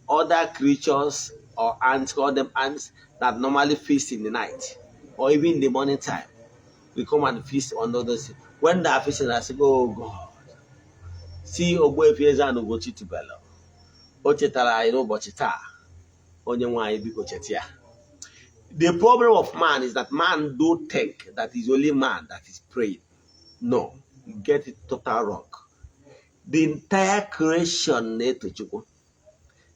other creatures or ants, call them ants, that normally feast in the night or even in the morning time, will come and feast on others. When they are feasting, I say, "Oh God, see Ogbuefi Eze-Ana Ugochi tubelu, o chetara anyị n'ụbọchị taa. Onye nwe anyị, biko cheta ya." The problem of man is that man do think that is only man that is praying. No, you get it total wrong. The entire creation na-eto Chukwu.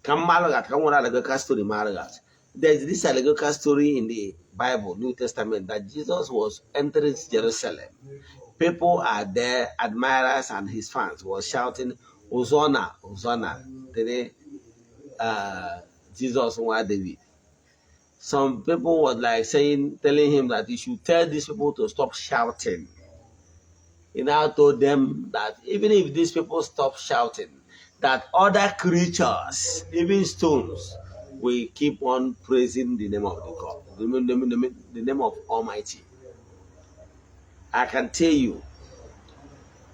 Ka m malụ ka m nwere allegorical story malụ. There is this allegorical story in the Bible, New Testament, that Jesus was entering Jerusalem. People are there, admirers and his fans was shouting, "Hosanna, Hosanna," the Jesus nwa David. Some people were like saying, telling him that he should tell these people to stop shouting. He now told them that even if these people stop shouting, that other creatures, even stones, will keep on praising the name of the God, the name of Almighty. I can tell you,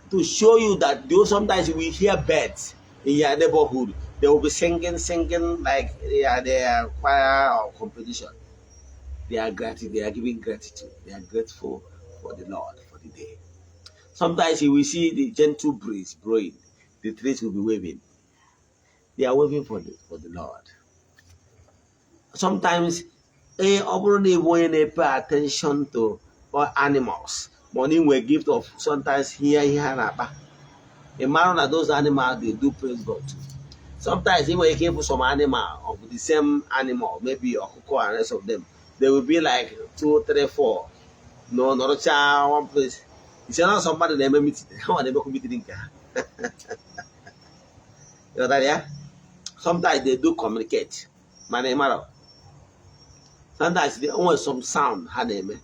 to show you that though sometimes we hear birds in your neighborhood, they will be singing, singing like they are their choir or competition. They are gratitude, they are giving gratitude. They are grateful for the Lord for the day. Sometimes you will see the gentle breeze blowing, the trees will be waving. They are waving for the Lord. Sometimes, ọ bụrụ na ị bụ onye na-pay attention to all animals, ma ọ na inwe gift of sometimes hear ihe ha na-akpa, ị mara na those animals, they do praise God too. Sometimes ị nwere ike ịfụ some animal of the same animal, maybe ọkụkọ and rest of them, they will be like two, three, four, no nọrọcha one place. Ise na somebody na-eme meeting, ha nwa na-emekwa meeting nke ha. Ịghọtara ya? Sometimes they do communicate, mana ị mara sometimes they only some sound ha na-eme,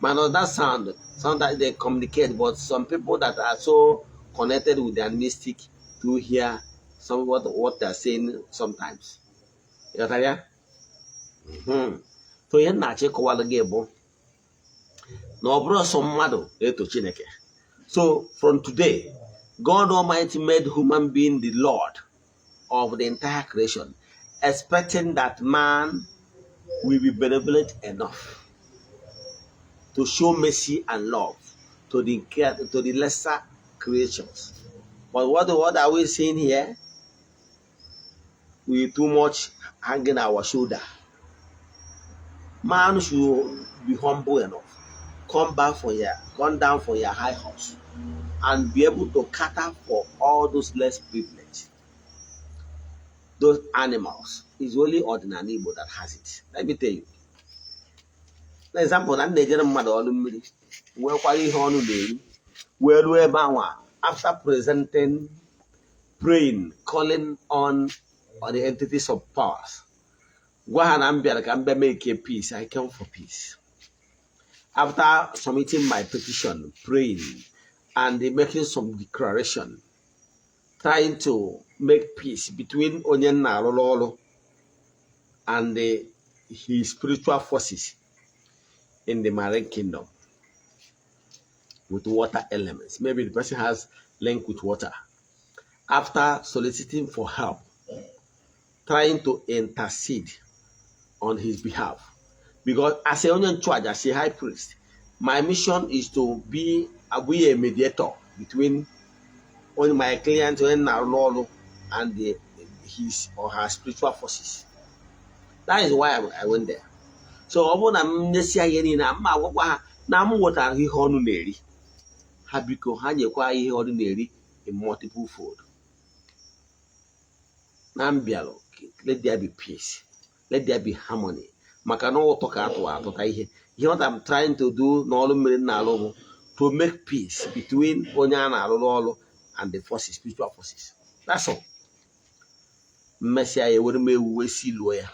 mana that sound, sometimes they communicate, but some people that are so connected with their mystic to hear some what they are saying sometimes. Ịghọtara ya? So ihe m na-achọ ịkọwalụ gị bụ na ọ bụrụ sọ mmadụ na-eto Chineke. So from today, God Almighty made human being the Lord of the entire creation, expecting that man will be benevolent enough to show mercy and love to the lesser creatures. But what are we seeing here? We too much hanging our shoulder. Man should be humble enough, come back for your, come down for your high horse, and be able to cater for all those less privileged, those animals. It's only ọdịnala Igbo that has it. Let me tell you. For example, na m na-ejere mmadụ ọrụ mmiri, nwekwara ihe ọnụ na-eri, wee ruo ebe ahụ a, after presenting, praying, calling on the entities of powers, gwa ha na m bịara ka m bịa make a peace. I came for peace. After submitting my petition, praying, and making some declaration, trying to make peace between onye m na-arụrụ ọrụ and his spiritual forces in the marine kingdom with water elements. Maybe the person has link with water. After soliciting for help, trying to intercede on his behalf. Because as a onye nchụaja, as a high priest, my mission is to be a mediator between only my client, onye na-arụ ọrụ, and his or her spiritual forces. That is why I went there. So ọ bụrụ na m nyesịa ihe niile, m agwakwa ha na m wetara ihe ọnụ na-eri, ha biko ha nyekwa ihe ọnụ na-eri in multiple fold. Na m bịalụ, let there be peace, let there be harmony, maka na ụtọ ka atụ atụta ihe. Ihe what I'm trying to do n'ọrụ mmiri m na-alụ bụ to make peace between onye a na-arụrụ ọrụ and the forces, spiritual forces. That's all. Mmesịa ya, were m ewu wee siluo ya,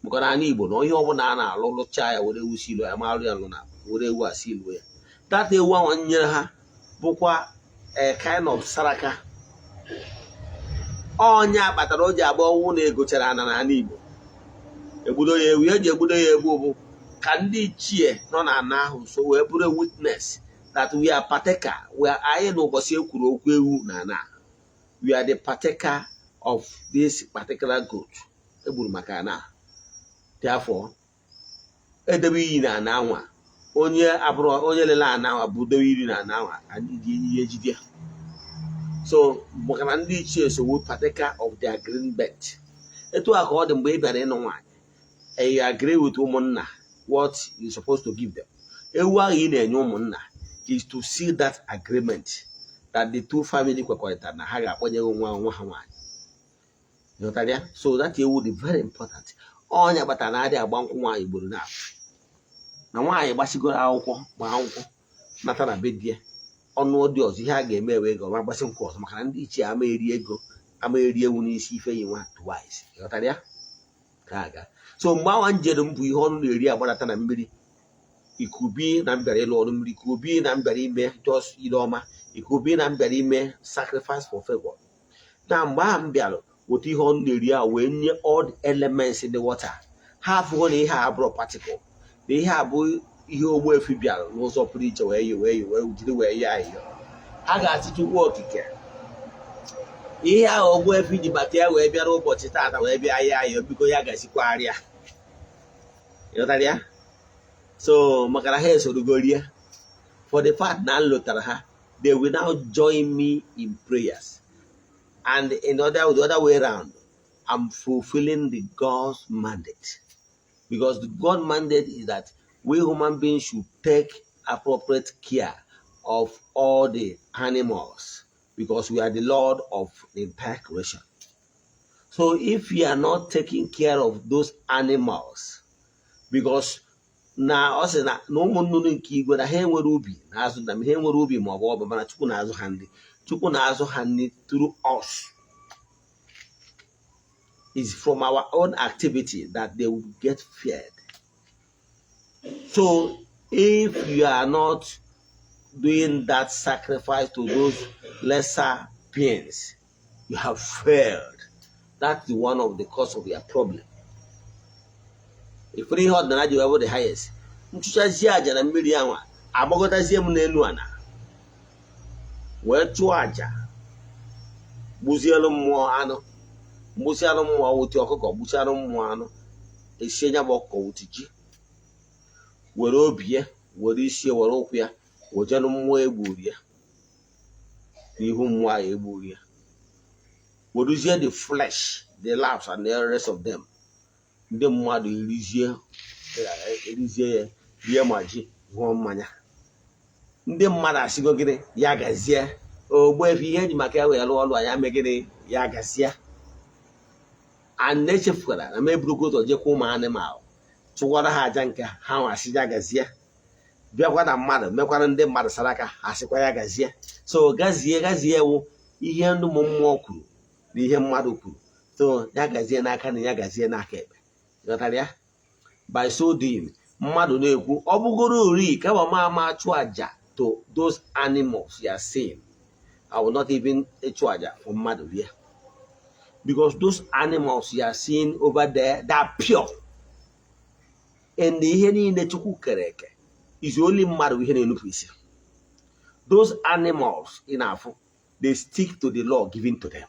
maka na ala Igbo na ihe ọbụla a na-alụ, lụchaa ya, were ewu siluo ya. Ma alụ ya lụ na were ewu a siluo ya. That ewu ahụ nyere ha bụkwa a kind of saraka. Ọnya kpatara o ji agba ọnwụ na egochara ana n'ala Igbo, egbudo ya ewu. Ihe eji egbudo ya egbu bụ ka ndị ichie nọ na ana ahụ so wee bụrụ witness that we are partaker, we are, anyị n'ụbọchị ekwuru okwu ewu na ana, we are the partaker of this particular goat egburu maka ana. Therefore, edebe iyi na ana anwa, onye abụrụ onye lele ana anwa bụ dobe iri na ana anwa, anyị ji ihe ejide ya. So maka na ndị ichie so we partaker of the agreement. Etu a ka ọ dị mgbe ị bịara ịnụ nwaanyị and you agree with ụmụnna what you supposed to give them. Ewu ahụ ị na-enye ụmụnna is to seal that agreement that the two family kwekọrịtara na ha ga-akpọnye nwa nwa ha nwaanyị. Ịghọtara ya? So that ewu dị very important. Ọnya kpatara na adị agba nkwụ nwaanyị ugboro na na nwaanyị gbasigoro akwụkwọ, gbaa nkwụ, nata na be di ya, ọnụ dị ọzọ, ihe a ga-eme ewe ego ma gbasị nkwụ ọzọ, maka na ndị ichie ama eri ego, ama eri ewu n'isi ife yi nwa twice. Ịghọtara ya? Ka aga. So mgbe awa njere m bụ ihe ọnụ na-eri agbadata na mmiri ikubi na m bịara ịlụ ọrụ mmiri, ikubi na m bịara ime just ile ọma, ikubi na m bịara ime sacrifice for favor. Na mgbe ahụ m bịara weta ihe ọnụ na-eri a wee nye all the elements in the water, ha afụgo na ihe a abụrụ particle, na ihe a bụ ihe Ogbuefi bịara n'ụzọ pụrụ iche wee yi wee yi wee jiri wee yie ahịhịa. Ha ga-asị Chukwu Okike, ihe ahụ Ogbuefi ji maka ya wee bịara ụbọchị taata wee bịa ya ahịa, biko ya gasikwarịa. Ịghọtara ya? So maka na ha esorogo rie, for the fact na m lụtara ha, they will now join me in prayers, and in other the other way round, I'm fulfilling the God's mandate, because the God mandate is that we human beings should take appropriate care of all the animals, because we are the Lord of the entire creation. So if you are not taking care of those animals, because na ọ sị na na ụmụ nnụnụ nke igwe na ha enwere ubi na azụ na ha enwere ubi ma ọ bụ ọba, mana Chukwu na-azụ ha nri. Chukwu na-azụ ha nri through us. Is from our own activity that they will get fed. So if you are not doing that sacrifice to those lesser beings, you have failed. That's one of the cause of your problem. Ifuru ihe ọdịnala ji wee bụ the highest. Nchụchazie aja na mmiri anwa, agbagọtazie m n'elu ana wee chụọ aja, gbuzielu mmụọ anụ, mgbụsịalụ mmụọ wuti ọkụkọ, gbusialụ mmụọ anụ, esie nya bụ ọkụkọ wuti ji, were obi ya, were isi ya, were ụkwụ ya, wejelụ mmụọ egburu ya n'ihu mmụọ ahụ egburu ya, weruzie the flesh, the laps and the rest of them. Ndị mmadụ erizie, erizie ya, rie ma ji, ṅụọ mmanya. Ndị mmadụ asịgo gịnị? Ya gazie, Ogbuefi. Ihe eji maka ya wee rụọ ọrụ anyị ame gịnị? Ya gazie. And echefukwara na m eburugo ụzọ jekwa ụmụ anịmalụ chụkwara ha aja nke ha nwasị ya gazie, bịakwa na mmadụ mekwara ndị mmadụ saraka, ha sịkwa ya gazie. So gazie, gazie wụ ihe ndị ụmụ mmụọ kwuru na ihe mmadụ kwuru. So ya gazie n'aka na ya gazie n'aka ekpe. Ghọtara ya? By so doing, mmadụ na-ekwu ọ bụgoro ori kama ma ama chụ aja to those animals you are seeing, I will not even ịchụ aja for mmadụ rie, because those animals you are seeing over there, they are pure, and ihe niile Chukwu kere eke is only mmadụ ihe na-enupụ isi. Those animals ị na-afụ, they stick to the law given to them.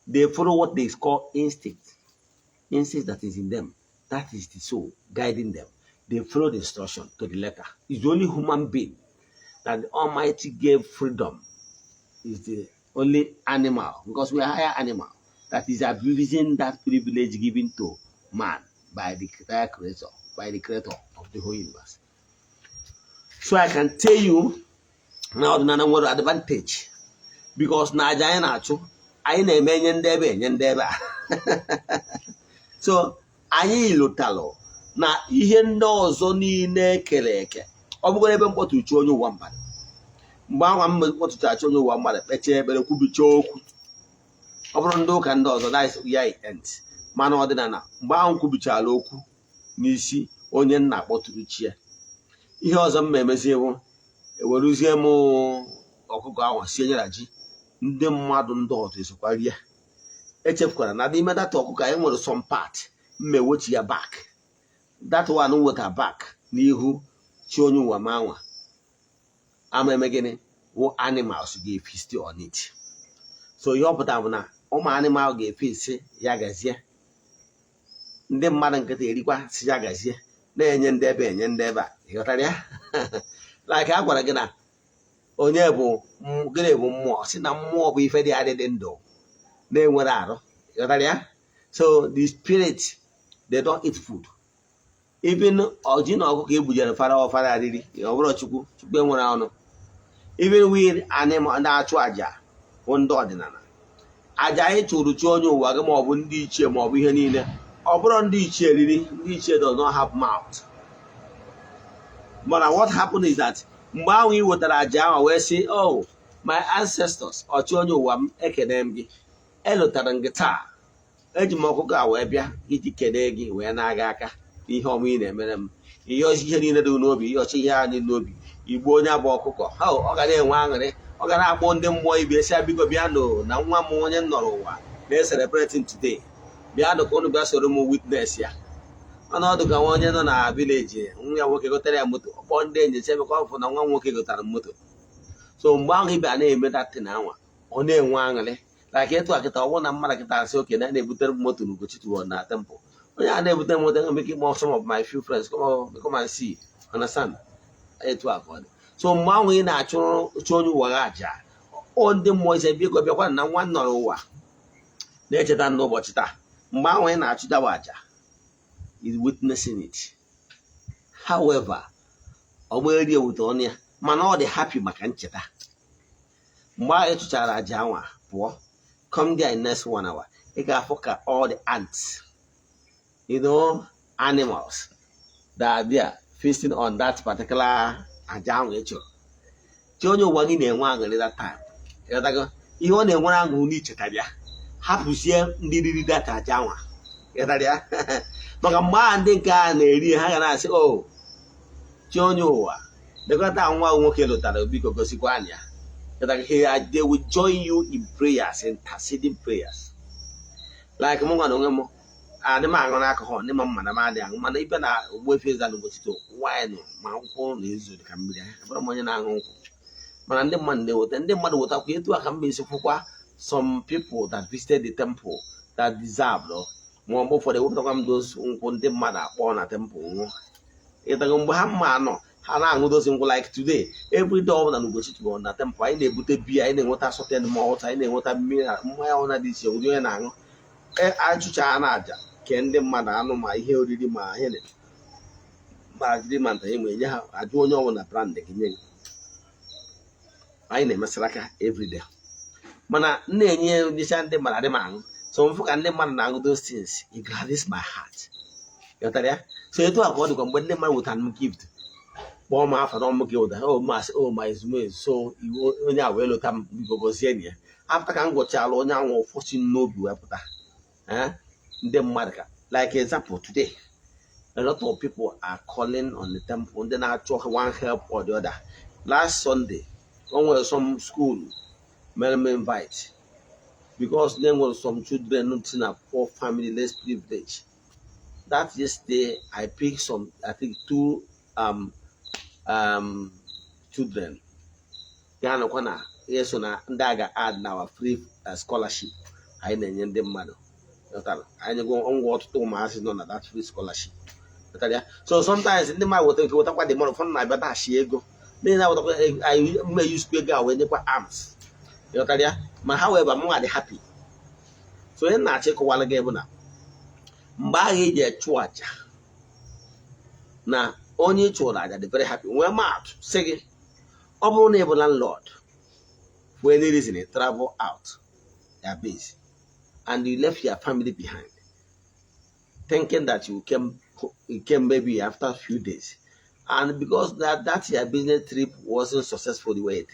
They follow what they call instinct, instinct that is in them. That is the soul guiding them. They follow the instruction to the letter. It's the only human being that the Almighty gave freedom, is the only animal, because we are higher animal, that is abusing that privilege given to man by the entire creator, by the creator of the whole universe. So I can tell you na ọdịnala nwere advantage, because na aja anyị na-achụ, anyị na-eme enye ndị ebe, enye ndị ebe a. So anyị lụtalụ na ihe ndị ọzọ niile ekere eke, ọ bụgoro ebe mkpọtụchi onye ụwa mmadụ, mgbe anwa m kpọtụchachi onye ụwa mmadụ, kpechaa ekpere, kwubichaa okwu, Ọ bụrụ ndị ụka ndị ọzọ, that is where it ends. Mana ọdịnala, mgbe ahụ kwubichara okwu n'isi onye nna kpọtụrụ chi ya, ihe ọzọ m ma emezi bụ eweruzie m ọkụkọ ahụ sie nyere ji, ndị mmadụ ndị ọzọ esokwa rie. Echefukwara na n'ime that ọkụkọ anyị nwere some part mma ewechi ya back. That one weta back n'ihu chi onye ụwa ma anwa ama eme gịnị wụ animals ga-efeast on it. So ihe ọ pụtara bụ na ụmụ animal ga-efeast ya gazie, ndị mmadụ nkịtị erikwa si ya gazie, na-enye ndị ebe, enye ndị ebe a. Ịghọtara ya? Like a gwara gị na onye bụ gịnị bụ mmụọ, si na mmụọ bụ ife dị adị dị ndụ na-enwere arụ. Ịghọtara ya? So the spirit, they don't eat food. Even ọjị na ọkụkọ egbujere fara ọfara arịrị, ọ bụrụ Chukwu, Chukwu enwere ọnụ. Even we animal na-achụ àjà bụ ndị ọdịnala, àjà anyị chụrụ chi onye ụwa gị maọbụ ndị ichie maọbụ ihe niile, ọ bụrụ ndị ichie riri, ndị ichie does not have mouth. Mana what happened is that mgbe ahụ ị wetara àjà ahụ wee sị, "Oh, my ancestors, ọchị onye ụwa m, ekene m gị, elotara m gị taa, eji m ọkụkọ a wee bịa iji kelee gị, wee na-aga aka n'ihe ọma ị na-emere m." Ihe ọchị, ihe niile dị n'obi, ihe ọchị, ihe ha niile n'obi igbu onye abụ ọkụkọ ha, ọ ga na-enwe aṅụrị, ọ ga na-akpọ ndị mmụọ ibe esi, "Biko bịanụ na nwa m onye m nọrọ ụwa na-celebrating today, bịanụ ka unu bịa soro m witness ya." Mana ọ dị ka nwa onye nọ na village, nwa ya nwoke gotere ya moto, kpọọ ndị enyi chemeka ọ fụ na nwa nwoke gotara m moto. So mgbe ahụ ị bịa na-eme datin anwa, ọ na-enwe aṅụrị. Like etu a kịta, ọ bụrụ na mmadụ kịta asị oke na na-ebutere m moto n'Ugochi tụrụ na temple, onye a na-ebute moto enwere ike ịkpọ some of my few friends, "Come on, come and see." Understand? Etu a ka ọ dị. So mgbe ahụ ị na-achụrụ chụ onye ụwa gị aja, ọ ndị mmụọ ise, biko bịakwa na nwa nọrọ ụwa na-echeta n'ụbọchị taa. Mgbe ahụ ị na-achụ dawa aja is witnessing it. However, ọ gberi ewute ọnụ ya, mana ọ dị happy maka ncheta. Mgbe ahụ ị chụchara aja anwa pụọ, come there in next one hour, ị ga-afụ ka all the ants, animals that are there feasting on that particular aja ahụ ị chụrụ chi onye ụwa gị na-enwe aṅụrị that time. Ịghọtago? Ihe ọ na-enwere aṅụrị n'ichetara ya, hapụzie ndị riri that aja anwa. Ịghọtara ya? Maka mgbe ahụ ndị nke a na-eri, ha ga na-asị, "O chi onye ụwa, lekọta nwa nwoke lụtara, biko gosikwa anyị ya." They will join you in prayers, interceding prayers. Like mụ nwa na onwe m, adị m aṅụ alcohol, ndị ma mma na m adị aṅụ, mana ibe na Ogbuefi Eze-Ana Ugochi wine ma nkwụ na-ezo dị ka mmiri. Abụrụ m onye na-aṅụ nkwụ, mana ndị mmadụ na-eweta, ndị mmadụ wetakwa. Etu a ka m esi kwụkwa some people that visited the temple that deserve no, ma mgbe ụfọdụ ewepụtakwa m those nkwụ ndị mmadụ akpọ na temple nwụọ. Ịtago? Mgbe ha mma anọ, ha na-aṅụ those nkwụ. Like today, every day ọbụla na Ugochi tụrụ na temple, anyị na-ebute biya, anyị na-enweta assorted malt, anyị na-enweta mmiri mmanya ọbụla dị iche ụdị onye na-aṅụ. Achụcha na aja kee ndị mmadụ anụ ma ihe oriri ma ihe ma jiri ma nta ma enye ha ajụ onye ọbụla brand gị nye gị. Anyị na-emesara aka everyday, mana m na-enye ndịcha ndị mmadụ adị m aṅụ. So mfụ ka ndị mmadụ na-aṅụ those things, it gladdens my heart. Ghọtara ya? So etu a ka ọ dịkwa mgbe ndị mmadụ wetara m gift, kpọọ m afa na ọmụ gị ụda, o masị o ma ezumezu. So iwu onye a wee lota m, biko gozie ya. After ka m gwọchala onye ahụ, ụfọdụ n'obi wee pụta. Ndị mmadụ ka, like example, today a lot of people are calling on the temple, ndị na-achọ one help or the other. Last Sunday, o nwere some school mere m invite because there were some children si na poor family, less privilege. That yesterday I picked some, I think two children ga-anọkwa na ihe so na ndị a ga-add na our free scholarship anyị na-enye ndị mmadụ. Ghọtara? Anyị nyego ngwa ọtụtụ ụmụazị nọ na that free scholarship. Ghọtara ya? So sometimes ndị mmadụ weta nke wetakwa the money, ụfọdụ na-abịa dashi ego ndị na-wetakwa anyị mma yusikwa ego a wee nyekwa alms. Ghọtara ya? Ma however, mụ dị happy. So onye na-achọ ịkọwara gị bụ na mgbe ahụ eji echụ aja na onye ị chụrụ aja dị very happy. Nwee maatụ sị gị, ọ bụrụ na ị bụ landlord, for any reason you travel out your base and you left your family behind, thinking that you came maybe after a few days, and because that your business trip wasn't successful the way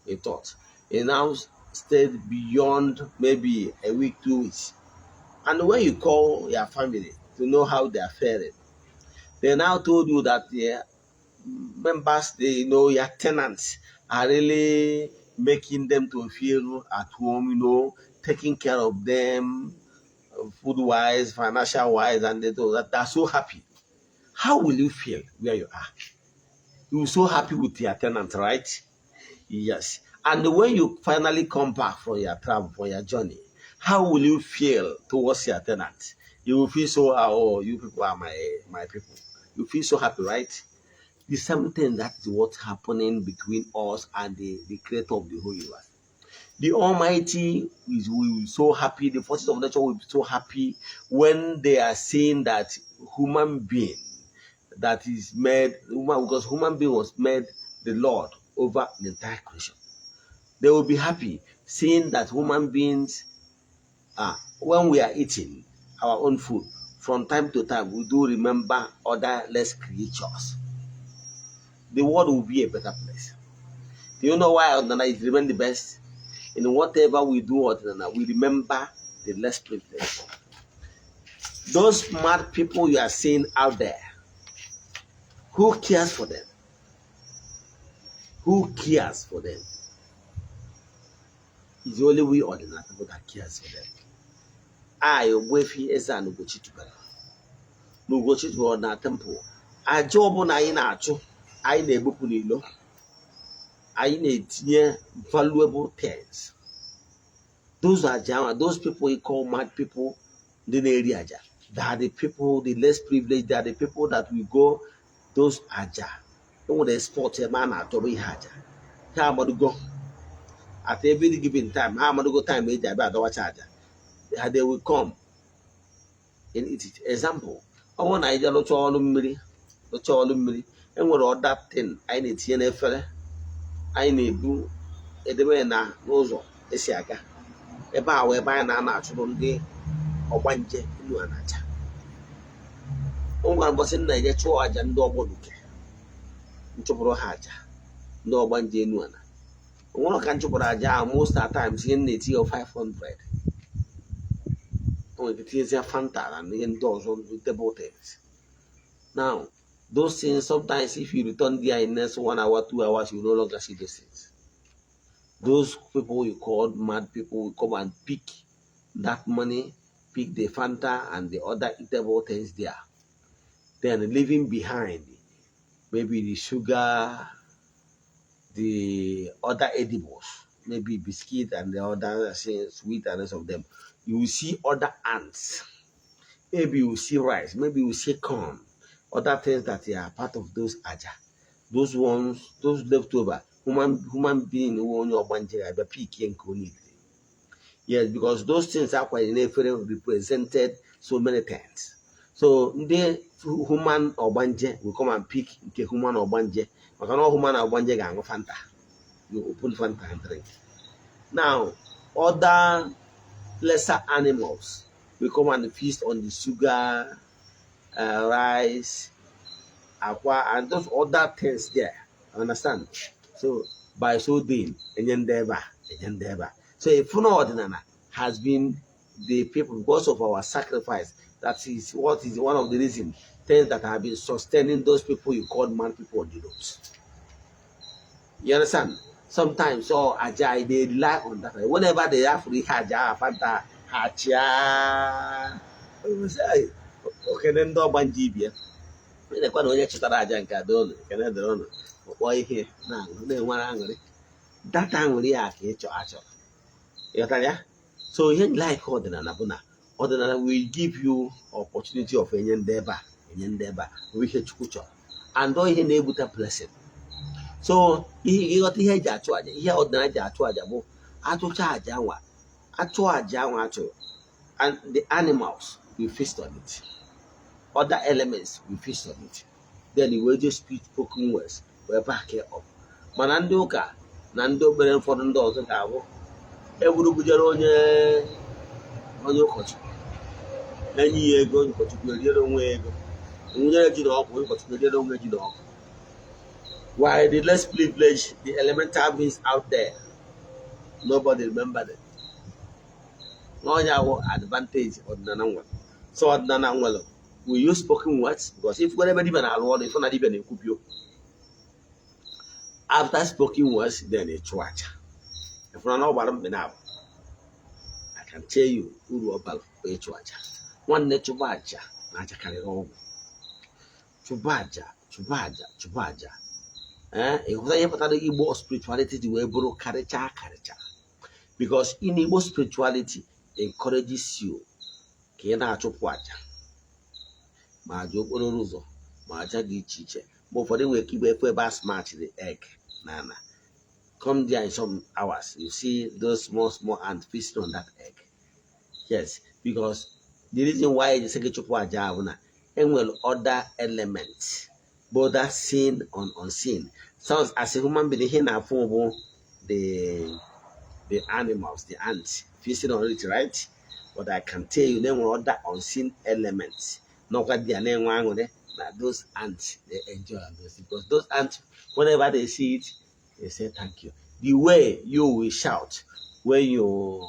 you thought, you now stayed beyond maybe a week, 2 weeks, and when you call your family to know how they are faring, they now told you that the members, they know your tenants are really making them to feel at home, taking care of them, food wise, financial wise, and they do that. They're so happy. How will you feel where you are? You're so happy with your tenant, right? Yes. And when you finally come back from your travel, from your journey, how will you feel towards your tenant? You will feel so, "Oh, you people are my people." You feel so happy, right? The same thing, that is what's happening between us and the creator of the whole universe. The Almighty is will be so happy, the forces of nature will be so happy when they are seeing that human being that is made human, because human being was made the Lord over the entire creation. They will be happy seeing that human beings are, when we are eating our own food, from time to time we do remember other less creatures. The world will be a better place. Do you know why Ọdịnala is remain the best? In whatever we do Ọdịnala, we remember the less privileged. Those smart people you are seeing out there, who cares for them? Who cares for them? It's only we ordinary people that cares for them. I, Ogbuefi Eze-Ana Ugochi tubelu na Ugochi tubelu na temple, aja ọbụla anyị na-achụ, anyị na-ebupụ n'ilo, anyị na-etinye valuable things. Those aja, those people you call mad people, ndị na-eri aja, they are the people, the less privileged. They are the people that we go those aja. Enwere spot ebe a na-atọrọ ihe aja. Ha amadugo at every given time, ha amadugo time eji abịa adọwacha aja ha. They will come and eat it. Example, ọ bụrụ na anyị jee lụchaa ọrụ mmiri, lụchaa ọrụ mmiri, enwere other thing anyị na-etinye n'efere, anyị na-ebu edebe na n'ụzọ esi aga ebe a, wee ebe anyị na-ana achụrụ ndị ọgbanje elu a na-aja. O nwere ụbọchị m na-eje chụọ aja ndị ọgbọ nuke, nchụpụrụ ha aja ndị ọgbanje enu ala. O nwere ka nchụpụrụ aja ahụ, most of times ihe m na-etinye 500, o nwere ike tinyezie Fanta na ihe ndị ọzọ, table things. Now those things, sometimes if you return there in next 1 hour, 2 hours, you no longer see those things. Those people you called mad people will come and pick that money, pick the Fanta and the other eatable things there, then leaving behind maybe the sugar, the other edibles, maybe biscuit and the other, say, sweet and rest of them. You will see other ants. Maybe you will see rice, maybe you will see corn, other things that are part of those aja. Those ones, those leftover, human being who onye ọgbanje abịa pick nke onye. Yes, because those things akwanyere n'efere represented so many things. So ndị human ọgbanje will come and pick nke human ọgbanje, maka na human ọgbanje ga-aṅụ Fanta. You open Fanta and drink. Now, other lesser animals will come and feast on the sugar, rice, akwa, and those other things there. Understand? So by so doing, enye ndị ebe a, enye ndị ebe a. So ifuna ọdịnala has been the people, because of our sacrifice. That is what is one of the reasons, things that have been sustaining those people you call mad people on the roads. You understand? Sometimes so aja, they rely on that. Whenever they have free aja, Fanta, ha chia. Okene ndị ọgbanje ibia. Elekwa na onye chụtara aja nke ada ụlọ, ekene dịrị ụlọ, kpọọ ihe na-aṅụ na-enwere aṅụrị. Data aṅụrị ya ka ịchọ achọrọ. Ịghọtara ya? So ihe like ọdịnala bụ na ọdịnala will give you opportunity of enye ndị ebe a, enye ndị ebe a, bụ ihe Chukwu chọrọ. And ọ ihe na-ebute blessing. So ihe ịghọta, ihe eji achụ aja, ihe ọdịnala ji achụ aja bụ achụcha aja nwa, achụ aja nwa achụrụ, and the animals will feast on it, other elements will feast on it, then you will just speak spoken words wee back it up. Mana ndị ụka na ndị okpere ụfọdụ ndị ọzọ ga-abụ egburugbujere onye ụkọchukwu, enyi ya ego, onye ụkọchukwu eriere onwe ya ego, nwunyere ji na ọkụ, onye ụkọchukwu eriere onwe ji na ọkụ, while the less privileged, the elemental beings out there Nobody remember them. N'ọnya wụ advantage ọdịnala nwere. So ọdịnala nwere, we use spoken words, because if ebe dibịa na-arụ ọrụ, ifu na dibịa na-ekwubi okwu. After spoken words, then ịchụ aja. Ifuna na ọ gbara mkpe na abụ. I can tell you uru ọ bara bụ ịchụ aja. Nwanne, chụba aja, na aja karịrị ọgwụ. Chụba aja, chụba aja, chụba aja. Ee, ịhụta ihe pụtara Igbo spirituality ji wee bụrụ karịcha karịcha, because in Igbo spirituality encourages you ka ị na-achụpụ aja, ma aja okporo ụzọ, ma aja dị iche iche. Ma ụfọdụ nwere ike igbe efu ebe a smash the egg na ana. Come there in some hours, you see those small small ants feasting on that egg. Yes, because the reason why you say gị chụpụ aja ahụ na enwere other elements, both that seen and unseen. So as a human being, ihe na-afụ bụ the animals, the ants feasting on it, right? But I can tell you na enwere other unseen elements nọkwa dị ya na-enwe aṅụrị na those ants. They enjoy on those, because those ants, whenever they see it, they say thank you. The way you will shout when you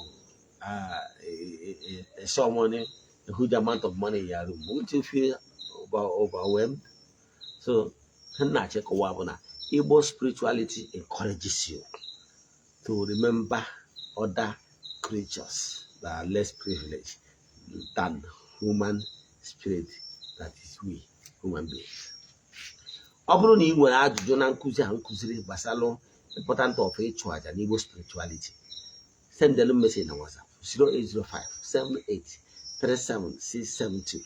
saw money, a huge amount of money in your room, won't you feel overwhelmed? So nna achịkọwa bụ na Igbo spirituality encourages you to remember other creatures that are less privileged than human spirit, that is we human beings. Ọ bụrụ na ị nwere ajụjụ na nkụzi a nkụziri gbasara important of ịchụ aja n'Igbo spirituality, send them message na WhatsApp 0805 78 37672.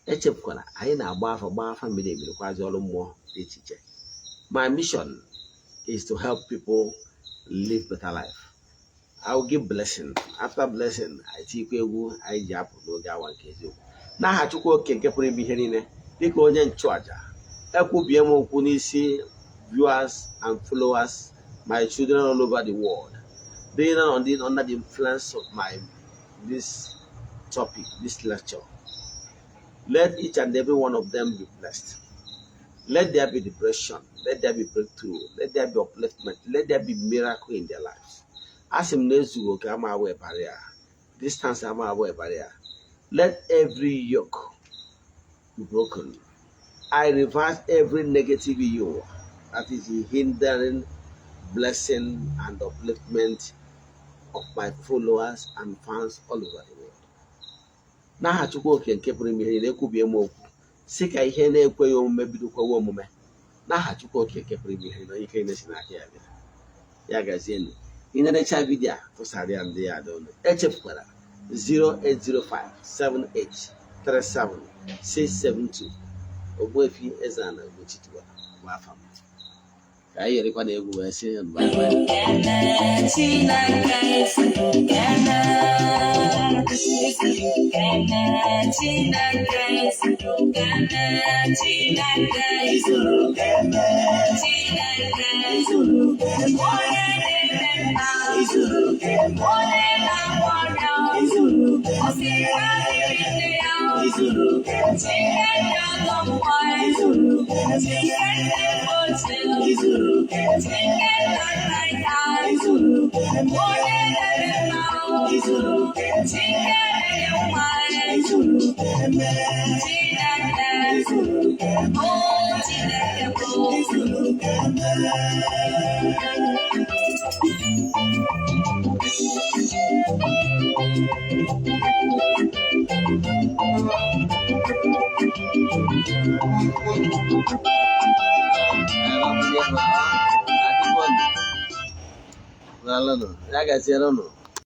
Echefukwala, anyị na-agba afa, gbaa afa mmiri emiri, kwazi ọrụ mmụọ dị iche iche. My mission is to help people live better life. I will give blessing. After blessing, anyị tikwa egwu anyị ji apụ n'oge awa nke eziokwu. N'aha Chukwu oke nke pụrụ ime ihe niile, dịka onye nchụaja, ekwubie m okwu n'isi viewers and followers, my children all over the world being under the influence of my this topic, this lecture. Let each and every one of them be blessed. Let there be liberation, let there be breakthrough, let there be upliftment, let there be miracle in their lives. Asị m na ezughị oke ama awụ barrier, distance ama awụ barrier. Let every yoke be broken. I reverse every negative yoke that is hindering blessing and upliftment of my followers and fans all over the world. N'aha Chukwu oke nke pụrụ ime ihe niile, ekwubie m okwu si ka ihe na-ekweghị omume bidokwawa omume. N'aha Chukwu oke nke pụrụ ime ihe niile, onye ike niile si n'aka ya bịa. Ya gazienụ. Ị nerecha video a, tụsara ya ndị ya dị ọnụ. Echefukwara 0805 7837 672. Ogbuefi Eze-Ana Ugochi tubelu bụ afa m. Ka anyị yerekwa na egwu wee sị bye bye. Kene Chineke, kene, kene Chineke, kene Chineke, Izuru keme. Chineke, Izuru keme. Onye na-eme mma, Izuru keme. Onye na-agwọ ọrịa, Izuru keme. Osikwa dịrị nne ya, Izuru keme. Chineke ọzọ mmụọ, Izuru keme. Chineke ochie, Izuru keme. Chineke nna nna ya, Izuru keme. Onye na-eme mma, Izuru keme. Chineke na-enye nwa, Izuru keme. Chineke, Izuru keme. O Chineke bụ. Izuru keme. Ya gaziere ụnụ.